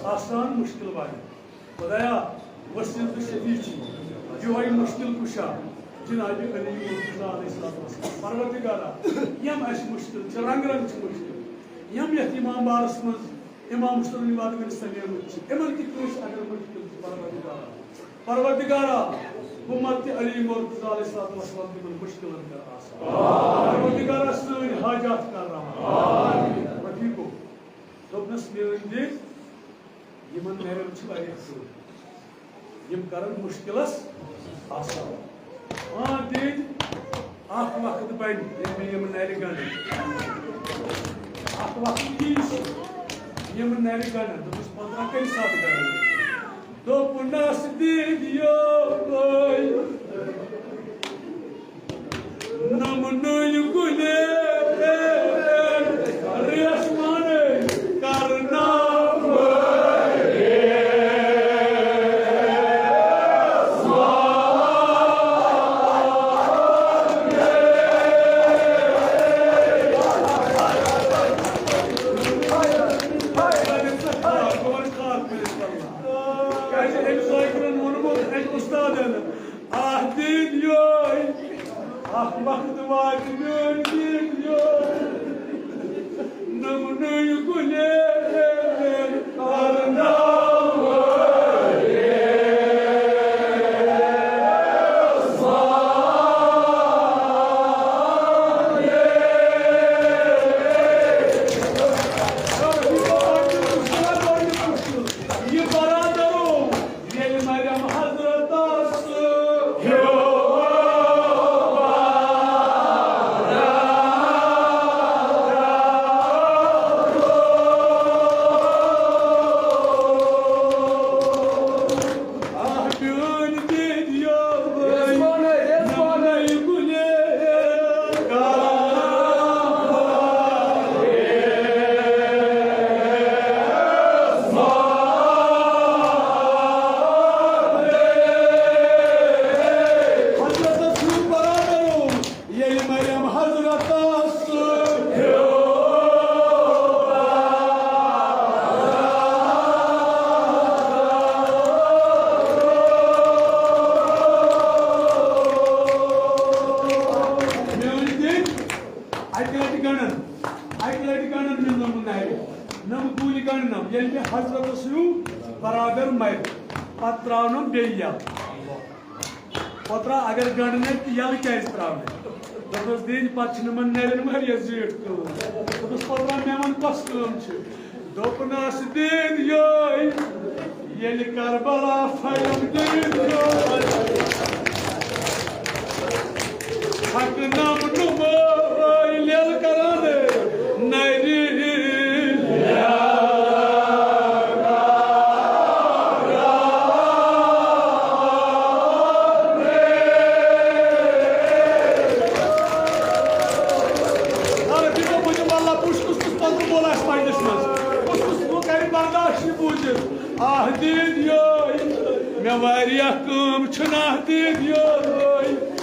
آسان مُشکِل والٮ۪ن۔ خدایا، وسیٖل تہٕ شفیع چھِ یِہوٚے مُشکِل کُشا، جناب علی مرتضیٰ علیہ الصلوۃ والسلام۔ پروردگارا، یِم اَسہِ مُشکِل چھِ، رنٛگ رنٛگ چھِ مُشکِل، یِم یَتھ امام بارس منٛز امام مُشتَرُن وادٕ ؤنِتھ سَمیمٕتۍ چھِ، یِمن تہِ کٲنٛسہِ اگر مُشکِل چھِ، پروردگارا، پروردگارا، اُمت علی مرتضیٰ علیہ الصلوۃ والسلام تِمن مُشکِلن کر آسان۔ پروردگارا، سٲنۍ حاجات کر روا۔ رفیقو، دوٚپنَس، میٲنۍ دِل، یِمن نرٮ۪ن چھِ واریاہ کٲم، یِم کرن مُشکِلس آسان۔ آ، دِد، اکھ وقت بنہِ، ییٚلہِ مےٚ یِم نرِ گنڈٕ، اکھ وقت یی سُہ، یِم نرِ گنڈن، دوٚپُس، پتہٕ کَمہِ ساتہٕ گنڈٕ؟ دوٚپنَس، دِد یوے۔ نمنٕے گُلے ریسمانٕے کرناوٕے۔ کیٛازِ أمۍ ذٲکرَن ووٚنمُت، أمۍ اُستادَن، آہ دِد یوے، اکھ وقت واتہِ میٲنۍ دِد لٹہِ گنڈن مِلنم نرِ، نم گوٗلۍ گنڈنم، ییٚلہِ مےٚ حضرتس ہیوٗ برابر مرِ، پتہٕ تراونم بیٚیہِ یلہٕ۔ پتہٕ تراو، اگر گنڈٕ نرِ تہٕ یلہٕ کیازِ تراونہٕ؟ دوٚپمس، "دیٖدِ، پتہٕ چھِ نہٕ یِمن نرٮ۪ن واریاہ زیٖٹھ کٲم۔" دوٚپمس، "پتہٕ تراو، مےٚ وَن کۄس کٲم چھِ؟" دوٚپنس، "دیٖدِ یٲے، ییٚلہِ کربلا پھلٮ۪م دیٖدِ یٲے، تھکنم نُمٲے لیل کران نرِ۔" اَدٕ یہِ گوٚو مُجہِ واللہ پوٗچھ، کُس کُس پَتہٕ وول آسہِ پنٛنِس منٛز؟ کُس کُس وۄنۍ کَرِ برداش یہِ بوٗزِتھ؟ آہ دیٖد یٲے، مےٚ واریاہ کٲم چھُنہٕ آہ دیٖد یٲے۔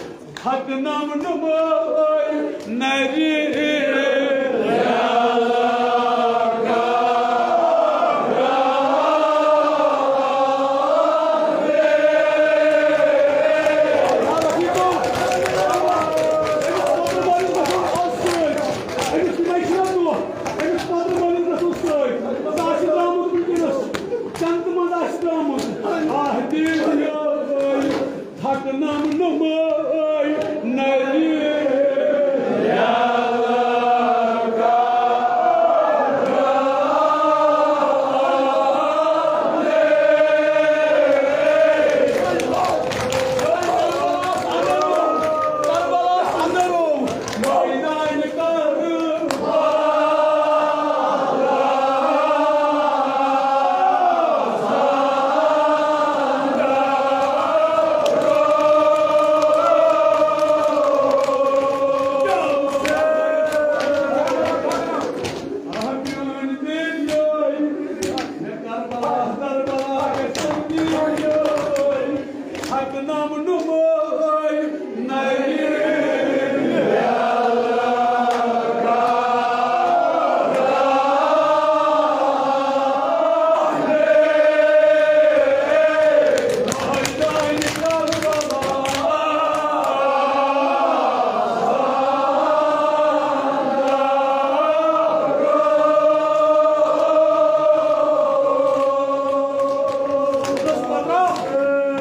تھکنم نُمٲے نرِ۔ أمِس پتہٕ مٲلِس گژھو سۭتۍ۔ أمِس تہِ وَنہِ چھِنہ دۄہ۔ أمِس پتہٕ مٲلِس گژھو سۭتۍ۔ سُہ آسہِ درٛامُت وٕنکیٚنَس۔ جنتہٕ منٛز آسہِ درٛامُت۔ آہ، دیٖد یٲے، تھکنم نُمٲے نرِ۔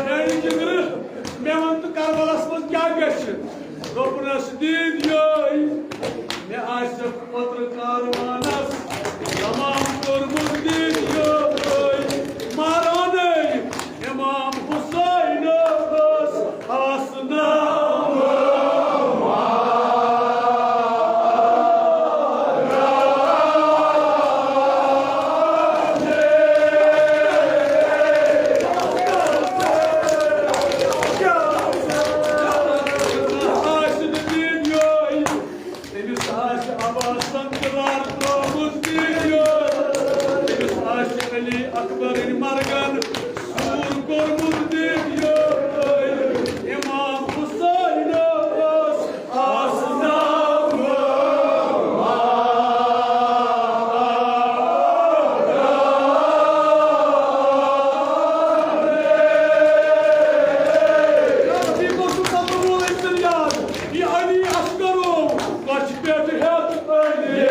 میانہِ جگرٕ، مےٚ وَن تہٕ کربلس منٛز کیٛاہ گژھِ؟ دوٚپنس، دیٖد یٲے، مےٚ آسہِ اوترٕ کاروانس تمام کوٚرمُت، دیٖد یٲے۔ مہرانٕے امام حسینس آسناو۔ آسہِ نہٕ دیٖد یٲے، تٔمِس آسہِ عباسن دِلار ترٛٲومٕژ دیٖد یٲے۔ تٔمِس آسہِ علی اکبرٕنۍ مرگن سوٗر کوٚرمُت دیٖد یٲے۔ امام حسینس آسناو۔ یہِ علی اصغرو کۄچھِ پٮ۪ٹھ ہٮ۪تھ علی۔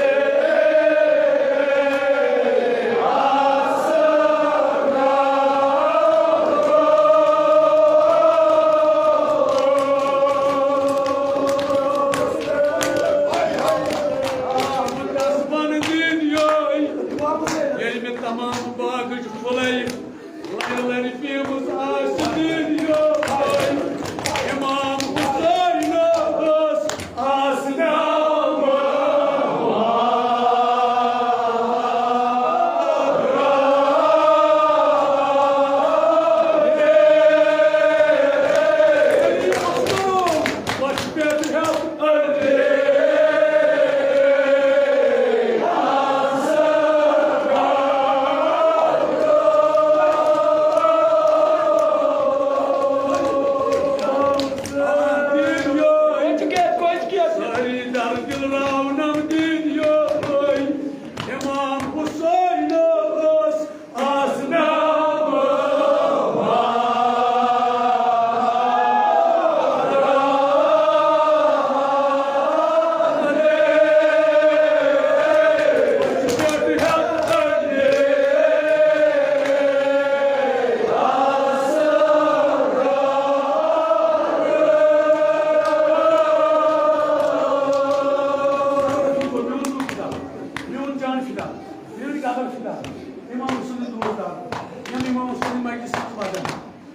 امام حسین دوستدار، یم امام حسین مجلس منٛز واتان،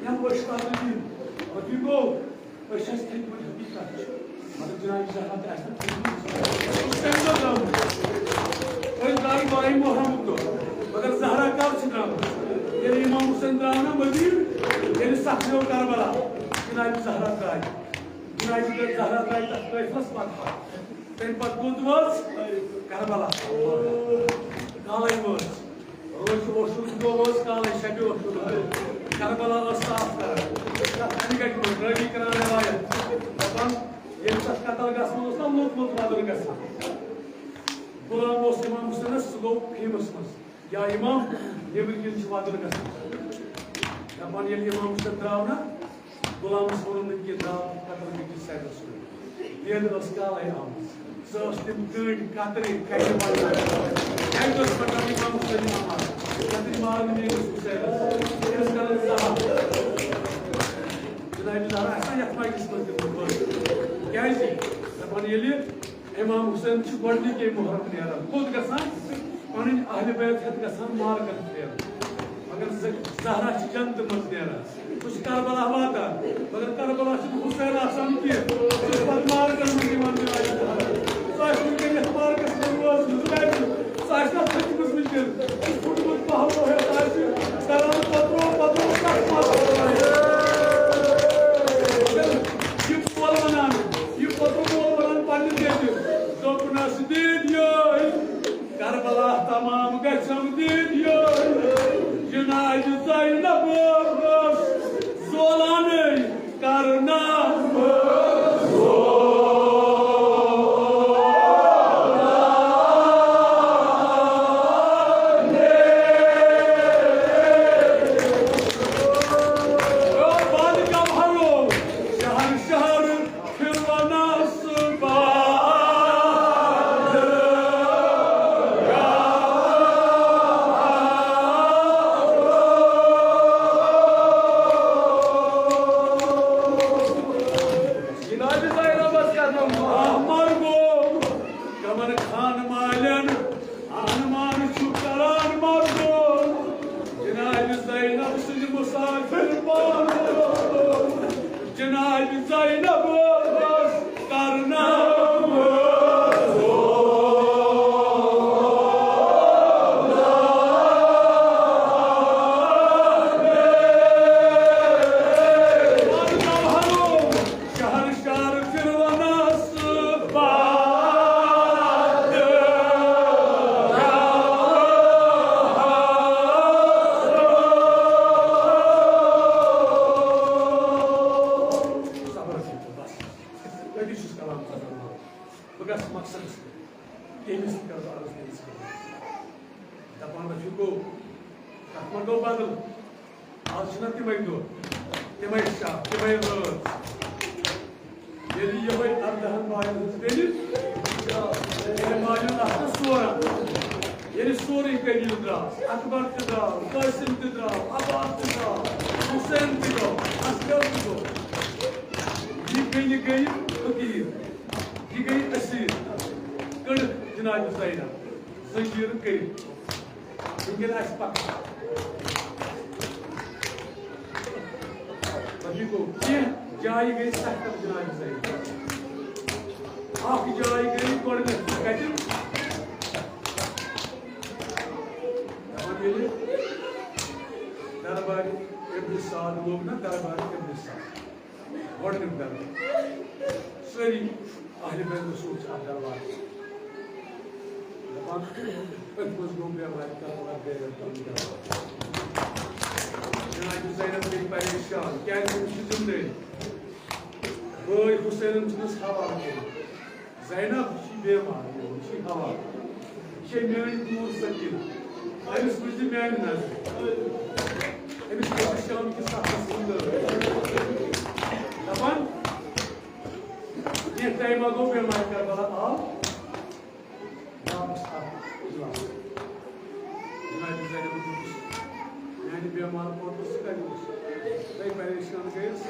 یم ٲسۍ پتہٕ یِم، رفیقو، أسۍ چھِ اَسہِ کھٔتۍ مٕتۍ حقیٖقت چھِ۔ مگر جناب زہرا تہِ آسہِ نہٕ کھٔتۍ مٕتۍ۔ أسۍ کَمہِ دۄہ درٛامٕتۍ؟ أسۍ درٛاے بارے محرمُک دۄہ۔ مگر زہرا کر چھِ درٛامٕژ؟ ییٚلہِ امام حسین درٛاو نا مدیٖنہٕ، ییٚلہِ سخت پیوٚو کربلا، جناب زہرا درٛاے۔ جناب زہرا درٛاے تَتھ قٲفلَس پتہٕ پتہٕ۔ تَمہِ پتہٕ کوٚت وٲژ؟ کربلا۔ کالے وٲژ۔ روزِ اوشوٗر دۄہ اوس کالے شبِ اوشوٗر۔ کربلا ٲس صاف کران۔ تَتھ اَنہِ گَٹہِ منٛز رٲوی کران رِوایت۔ دَپان، ییٚمہِ ساتہٕ قتل گژھان اوس نا، لوٚت لوٚت وَدُن گژھان۔ غلام اوس امام حسینَس، سُہ گوٚو خیمَس منٛز۔ یا امام، نیٚبٕرۍ کِنۍ چھِ وَدُن گژھان۔ دَپان، ییٚلہِ امام حسین درٛاو نا، غلامس ووٚنُن نہٕ کینٛہہ، درٛاو قتل گٔژھِتھ سیدس کُن۔ دید ٲس کالے آمٕژ۔ سۄ ٲس تِم کٔنٛڈۍ کترِ کنہِ بناوان۔ اَکہِ دۄہ چھُ پکان امام حسین آماز۔ کترِ مارن میٲنِس حسینس۔ أمِس کرن زہر۔ جناب زہرا آسہِ نا یتھ مجلس منٛز تہِ بوٚڑ بٲتھ۔ کیازِ؟ دپان ییٚلہِ امام حسین چھُ گۄڈنِکے محرم نیران۔ کوٚت گژھان؟ پنٕنۍ اہلِ بیت ہٮ۪تھ گژھان مارکن پھیران۔ مگر ز-، زہرا چھِ جنتہٕ منٛز نیران۔ سُہ چھُ کربلا واتان۔ مگر کربلا چھُنہٕ حسین آسان کینٛہہ۔ سُہ چھُ پتہٕ مارکن منٛز یِوان جناب زہرا۔ سُہ آسہِ وٕنکیٚن یتھ مارکس منٛز روزمٕژ۔ سُہ آسہِ نا تھٔچمٕژ وٕنکیٚن۔ سُہ چھُ پھُٹمُت پہلو ہٮ۪تھ آسہِ کران پترو پترو کتھ پترو۔ یہِ کول ونان، یہِ پترو کول ونان پننہِ دٮ۪دِ۔ دوٚپنس دید یٲرۍ، کربلا تمام گژھم دید یٲرۍ۔ جناب زینب ٲس زولانٕے کرناو۔ او باد جوہرو، شہر شہر پھرونس باد۔ جناب زینبس کرنم احمر گوٚو، کمن خان مالن انمان چھُ کران مردو، جناب زینب سٕنٛدۍ مسافر پانو۔ جناب زینب ٲس کرناومٕژ۔ شہر شہر پھرونس باد۔ صبر کٔرِو، بس۔ أتی چھُس کلام ختم۔ بہٕ گژھٕ مقصدس پٮ۪ٹھ۔ ییٚمِس تہِ کرٕ بہٕ عرض، تٔمِس کرٕ بہٕ۔ دپان رفیقو، کتھ ما گوٚو بدل؟ آز چھِنہ تِمے دۄہ، تِمے شب، تِمے رٲژ۔ ییٚلہِ یِہوٚے اردہن باین ہٕنٛز دٔلیٖل، ییٚلہِ مالیُن اکھ تہٕ سورن، ییٚلہِ سورُے قبیٖلہٕ درٛاو، اکبر تہِ درٛاو، قٲسِم تہِ درٛاو، عباس تہِ درٛاو، حُسین تہِ گوٚو، اصغر تہِ گوٚو۔ یہِ گٔیہِ، گٔیہِ فقیٖر، یہِ گٔیہِ اسیٖر، کٔڑٕکھ جناب زینب زنجیٖرٕ کٔرِتھ۔ وٕنکیٚن آسہِ پَکان۔ وۄنۍ گوٚو کینٛہہ جایہِ گٔے سخت جناب زینب۔ اکھ جاے گٔے گۄڈٕنیتھ کَتہِ؟ دَپان ییٚلہِ دربارِ ابن سعد لوٚگ نہ، دربارِ ابن سعد۔ گۄڈٕنیُک دربار۔ سٲری اہلِ بیت رسول چھِ اَتھ دربارَس منٛز۔ دَپان، أتھۍ منٛز گوٚو بیمارِ کربلا بے رحم کربلا۔ جناب زینب گٔے پریشان، کیازِ أمِس چھِ ذمہٕ دٲری۔ بٲے حسینن چھُنَس حوالہٕ کوٚرمُت۔ زینب، یہِ چھِ بیمار، یہِ چھِ حوالہٕ۔ یہِ چھِ میٲنۍ دوٗر سکیٖنہ۔ أمِس وٕچھ زِ میانہِ نظرِ۔ أمِس کٔرۍ زِ شام کِس سفرس منٛز دٲخل۔ دَپان، کینٛہہ ٹایما گوٚو بیمار کربلا آو واپس اَتھ اجلاسس۔ جناب زینبن دوٚپُس، میانہِ بیمار پوٚتُس کَتہِ اوس؟ تۄہہِ پریشان گٔیَس۔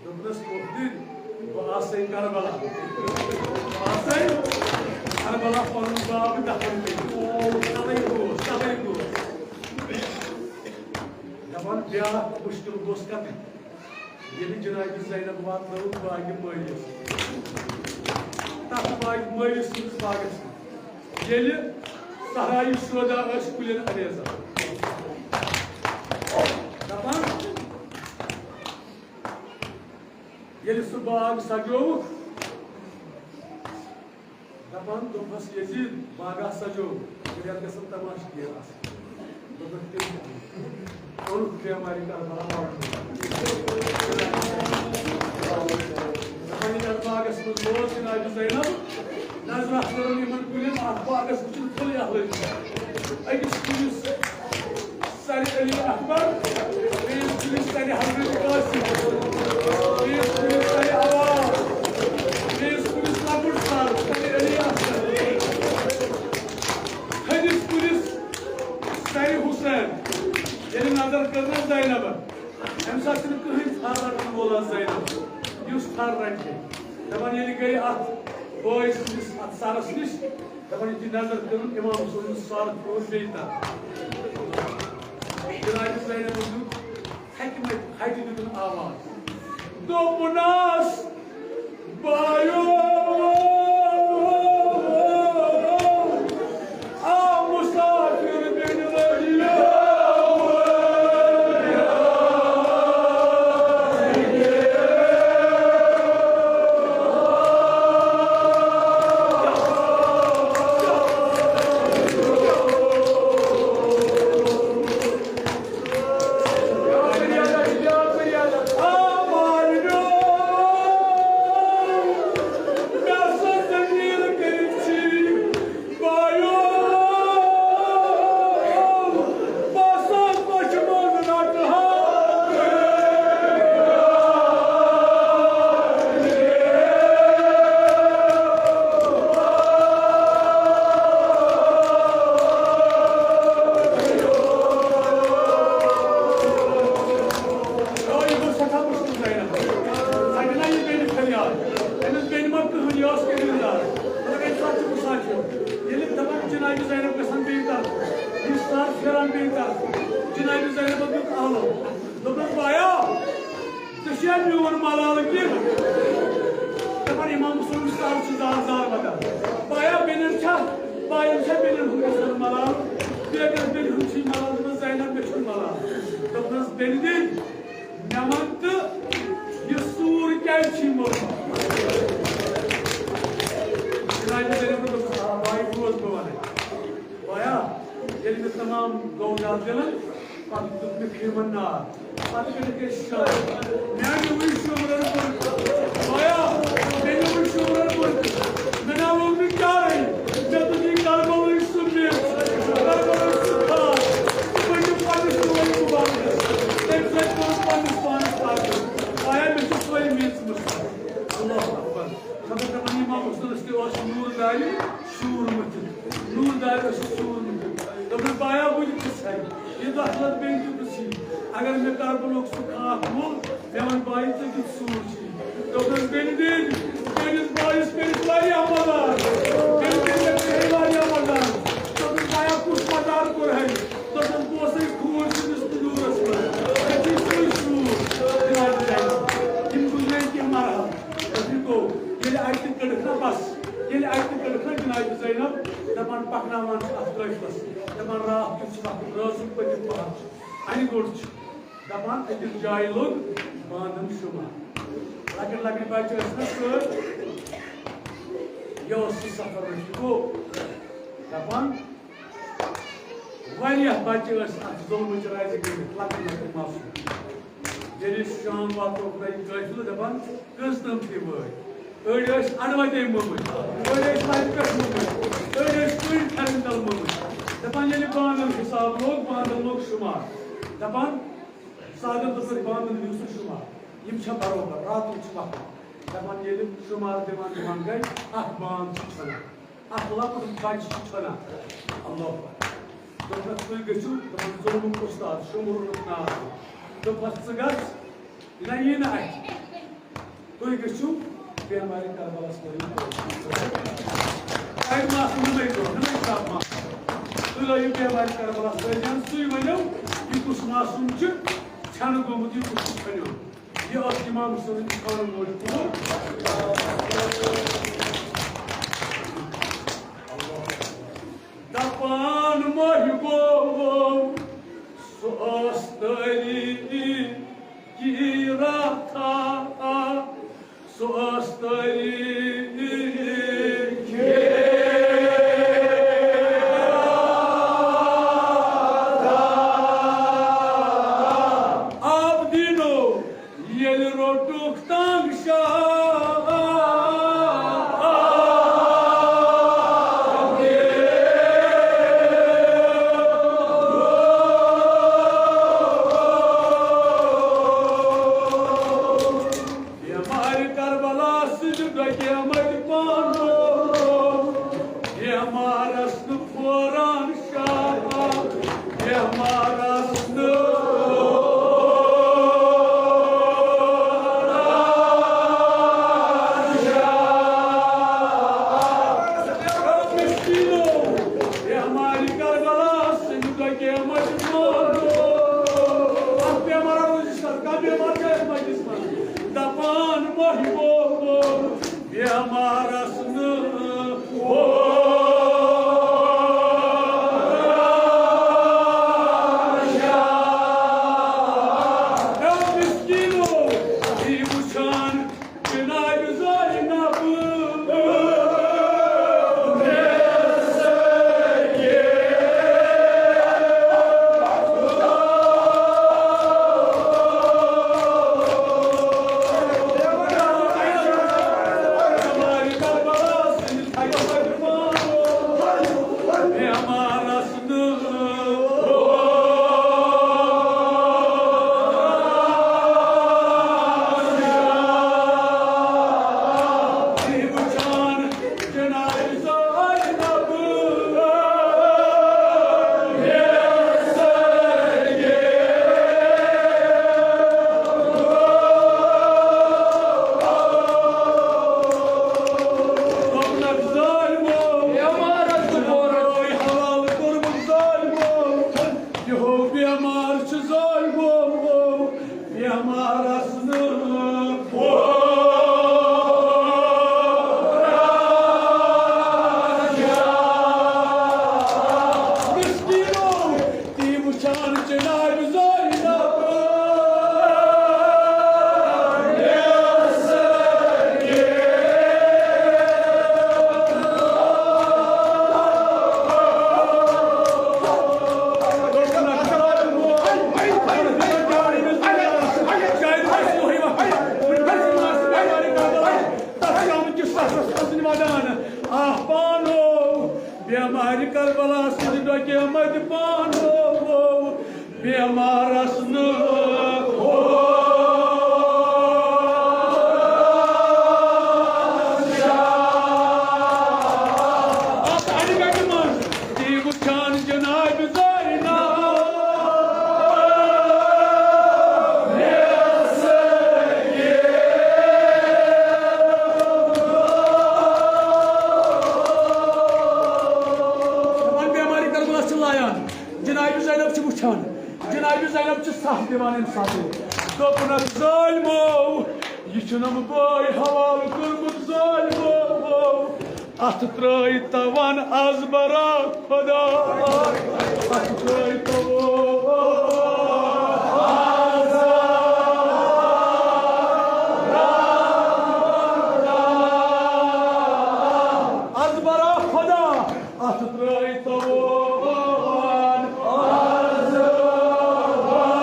دوٚپنَس، مُخبِر، بہٕ آسَے کربلا۔ بہٕ آسَے کربلا پَنُن باب دفن کٔرِتھ۔ تَلَے اوس، بیٛاکھ مُشکِل گوٚژھ کَتٕے، ییٚلہِ جنابِ زینب واتنٲوٕکھ باغِ مٲلِس، تَتھ باغِ مٲلِس سٕنٛدِس باغَس منٛز، ییٚلہِ صحرایہِ شودا ٲسۍ کُلٮ۪ن اَویزان۔ دَپان، ییٚلہِ سُہ باغ سَجووُکھ، دَپان دوٚپمَس، "یزید، باغا سَجو، یَتھ گژھن تماشہٕ گیر آسٕنۍ۔" دوٚپُکھ، "تیٚلہِ اوٚنُکھ بیمارِ کربلا واپس۔" دَپان، ییٚلہِ اَتھ باغَس منٛز ووت جنابِ زینب، نظرہ کٔرٕن یِمَن کُلٮ۪ن، اَتھ باغَس وٕچھِن پھُل یَہلٲیی۔ أکِس کُلِس سَرِ علی اکبر، بیٚیِس کُلِس سَرِ حضرت قاسم، بیٚیِس کُلِس سَرِ عوام، بیٚیِس کُلِس لۄکُٹ سَر سَرِ علی اکبر، تھٔدِس کُلِس سَرِ حسین۔ ییٚلہِ نظر کٔر نہ زینبن، اَمہِ ساتہٕ چھُنہٕ کٕہٕنۍ تھر رَٹَن وول آز زینب، یُس تھر رَٹہِ۔ دَپان ییٚلہِ گٔے اَتھ بٲے سٕنٛدِس، اَتھ سَرَس نِش، دَپان یُتھُے نظر کٔرٕن، اِمام حُسینُن سَر پیوٚو بیٚیہِ تَتھ۔ جنابِ زینبَن دیُت تھَکہِ مَتہِ پھَٹہِ دیُتُن آواز۔ دوٚپنَس، بایو، آ مُسافِر بیٚنہِ ؤرِیو۔ یہِ گوٚو سٮ۪ٹھاہ مُشکِل زینب۔ سۄ تہِ نہ یہِ بیٚنہِ فریاد۔ أمِس بیٚنہِ ما کٕہٕنۍ، یہِ ٲس کٔرِتھ دار۔ مطلب، اَمہِ ساتہٕ چھُ گُسان چھُ۔ ییٚلہِ دَپان جنابِ زینب گژھن بیٚیہِ طرفہٕ، یہِ سر پھیران بیٚیہِ طرفہٕ۔ جنابِ زینبَن دیُت آلو۔ دوٚپنَس، "بایا، ژےٚ چھُیا میون ملالہٕ کِنہٕ؟" دَپان، "اِمام حُسین سر چھُ زار زار وَدان۔ بایا، بیٚنٮ۪ن چھا، باین چھا بیٚنٮ۪ن ہُنٛد گژھان ملالہٕ؟ بیٚیہِ گژھِ بیٚنہِ ہُنٛد چھُے ملالہٕ؟" دوٚپنَس، "زینب، مےٚ چھُنہٕ ملالہٕ۔" دوٚپنَس، "بیٚنہِ دِنۍ، مےٚ وَن تہٕ یہِ سوٗر کیٛازِ چھی موٚرمُت؟" جنابِ زینب دوٚپُس، "آ، بھائی، بوز بہٕ وَنَے۔ بایا، ییٚلہِ مےٚ تمام گوٚو یَتھ دِلَن، پَتہٕ دیُت مےٚ خیٖمَن نار۔ پَتہٕ کٔرِکھ أسۍ شام۔ مےٚ نیوٗ یہِ شُمرَن کُن۔ بایا، مےٚ نیوٗ یہِ شُمرَن کُن۔ مےٚ نہ ووٚن نہٕ چارَے۔ مےٚ دوٚپ، یہِ کربلٕچ سُہ میٚژ، کربلٕچ سُہ کھاد، سُہ بٔنِو پننِس رویہِ مُبارکَس۔ تٔمۍ سۭتۍ کوٚر پننِس پانَس طاقت۔ آیا مےٚ چھِ سۄے میٚژ مٕژ۔ اللہ اکبر۔ خبر دَپان اِمام حُسینَس تہِ اوس نوٗر دارِ شوٗر مٔتھِتھ۔ نوٗر دارِ اوس شوٗر مٔتھِتھ۔ دوٚپُن، بایا، بہٕ تہِ پرٛژھَے۔ یہِ دۄہ حضرت بیٚنہِ تہِ پرٛژھی، اگر مےٚ کربلُک سُہ خاک مول، مےٚ وَن، بایہِ، ژےٚ کیُتھ سوٗر چھُے؟ دوٚپنَس، بیٚنہِ دِنۍ، میٛٲنِس بایِس کٔرِتھ واریاہ مَدد۔ بیٚنہِ دِنۍ، مےٚ کٔرِتھ واریاہ مَدد۔ دوٚپنَس، بایا، کُس مَدد کوٚر ہے؟ دوٚپنَس، بہٕ اوسَے خوٗن سٕنٛدِس تندوٗرَس منٛز۔ مےٚ چھُے سُے سوٗر۔ یِم گُزرے کینٛہہ مرحلہٕ۔ دوٚپُن، گوٚو، ییٚلہِ اَتہِ تہِ کٔڑٕکھ نہ بَس، ییٚلہِ اَتہِ تہِ کٔڑٕکھ نہ جنابِ زینب، دَپان پَکناوان چھِ اَتھ قٲفلَس۔ دَپان راتھ کیُتھ چھُ وقت، رٲژ ہُنٛد پٔتِم پَہر چھُ۔ اَنہِ گوٚٹ چھُ۔ دَپان أکِس جایہِ لوٚگ باندَن شُمار۔ لۄکٕٹۍ لۄکٕٹۍ بَچہٕ ٲسۍ نہ سۭتۍ۔ یہِ اوس سُہ سفر رفیقو۔ دَپان واریاہ بَچہٕ ٲسۍ اَتھ ظُلمٕچ رَزِ گٔمٕتۍ، لۄکٕٹۍ لۄکٕٹۍ معصوٗم۔ ییٚلہِ شام واتنووُکھ نہ یہِ قٲفلہٕ، دَپان کٔژ تام تہِ وٲتۍ۔ أڑۍ ٲسۍ اَڑٕ وَتے مٔمٕتۍ، أڑۍ ٲسۍ وَتہِ پٮ۪ٹھ مٔمٕتۍ، أڑۍ ٲسۍ کُلۍ ٹھرَن تَل مٔمٕتۍ۔ دَپان ییٚلہِ باندَن حِساب لوٚگ، باندَن لوٚگ شُمار۔ دَپان سادَن دوٚپُکھ، باندَن دِیِو سا شُمار، یِم چھا برابر، راتُک چھُ وقت۔ دَپان ییٚلہِ شُمار دِوان دِوان گٔے، اَکھ باند چھُ ژھٮ۪نان، اَکھ لۄکُٹ بَچہٕ چھُ ژھٮ۪نان۔ اللہ اکبر۔ دوٚپنَس، تُہۍ گٔژھِو، دَپان ظُلمُک اُستاد، شُمرُنُک ناو۔ دوٚپنَس، ژٕ گژھ، یہِ نہ یی نہٕ اَتھِ۔ تُہۍ گٔژھِو بیمارِ کربلس لٲگِو۔ اَتہِ ما آسہٕ نمٕے دۄہ، نمٕے شب ما آسہٕ۔ تُہۍ لٲگِو بیمارِ کربلس لٲگِو، سُے ؤنِو، یہِ کُس معصوم چھُ، چھنہٕ گوٚمُت یہِ کُس چھُ کھنیومُت۔ یہِ ٲس اِمام حُسینٕچ خانم موجود۔ دَپان مٔہۍ گوٚو سُہ ٲس تٲریٖکی راتھا، سُہ ٲس تٲریٖکی راتھا۔ آبدیٖنو ییٚلہِ روٚٹُکھ تنگ شاہ۔ بیمارِ کربلا سٕنٛدِ ڈۄکیمٕتۍ پانو، بیمارس نہٕ پھوران شاہ، بیمارس نہٕ پھوران شاہ۔ مسکیٖنو، بیمارِ کربلا سٕنٛدِ ڈۄکیمٕتۍ پانو، اتھ بیمارس منٛز چھِ سرکار بیمار چھِ اَتھ مجلسہِ منٛز دپان مٔہۍ گوٚو بیمارس نہٕ پھوران شاہ۔ اے مسکیٖنو، یہِ وٕچھان جناب زینب۔ ظٲلمو، بیمارس چھُ حوالہٕ کوٚرمُت ظٲلمو۔ یہِ ہو بیمار چھُ ظٲلمو، بیمارس نہٕ پھوران شاہ۔ مسکیٖنو، تی وٕچھان جناب زینب۔ آہ پانو، بیمارِ کربلا سٕنٛدِ ڈۄکیمٕتۍ پانو، بیمارس نہٕ اتھ اَڈِ گَٹہِ منٛز تی وٕچھان جناب زینب۔ دپان بیمارِ کربلا چھِ لایان، جناب زینب چھِ وٕچھان، جناب زینب چھِ سَتھ دِوان اَمہِ ساتہٕ۔ دوٚپنَکھ ظٲلمو، یہِ چھُنم بٲے حوالہٕ کوٚرمُت ظٲلمو۔ اتھ ترٲے توان از برا خدا، اتھ ترٲے توان از برا خدا، اتھ ترٲے توان از برا خدا۔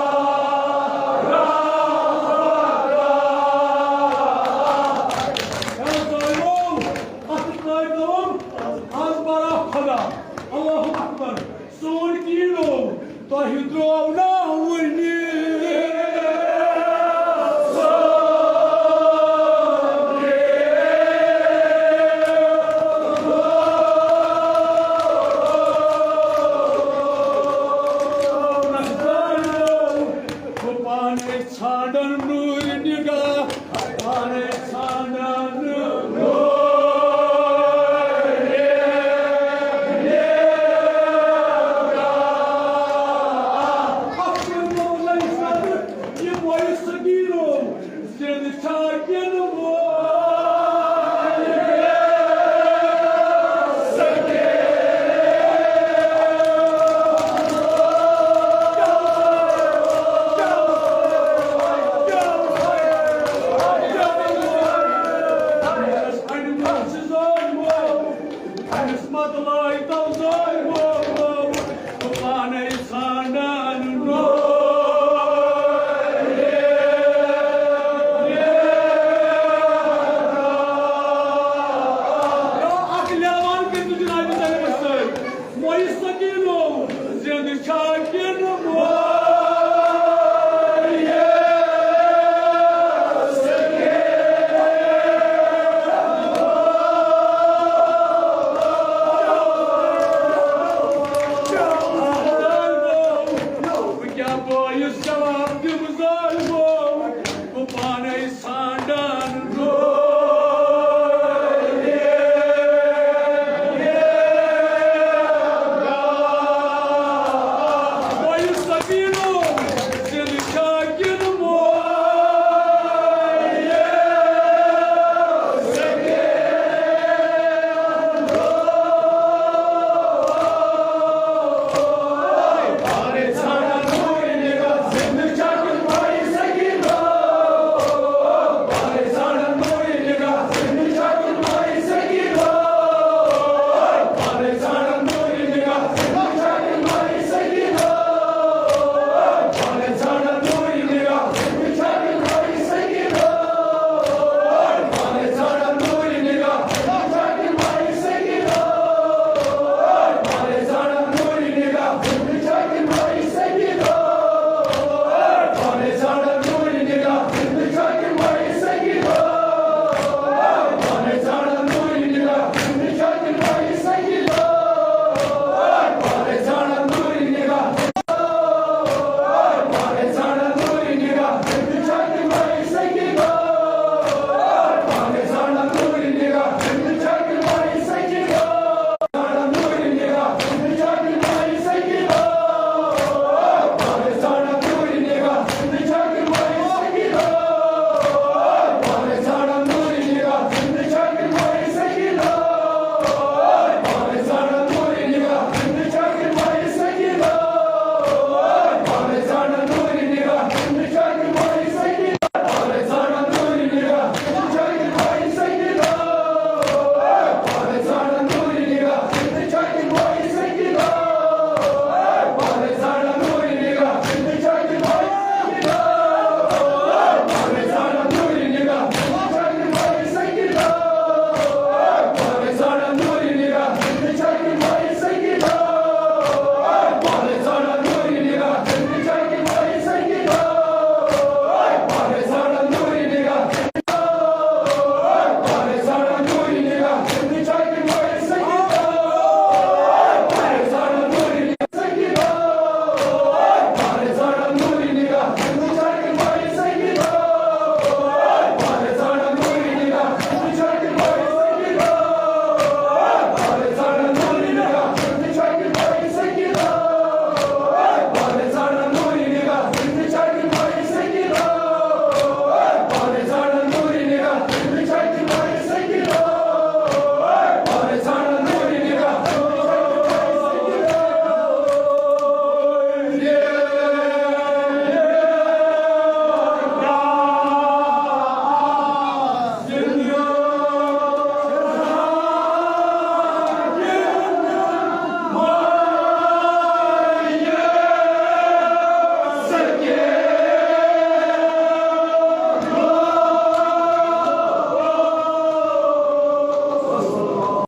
اے ظٲلمو، اتھ ترٲے توان از برا خدا۔ اللہ اکبر۔ سون کینو تۄہہِ درٛاو نا وُنہِ۔ پانے ژھانڈن نو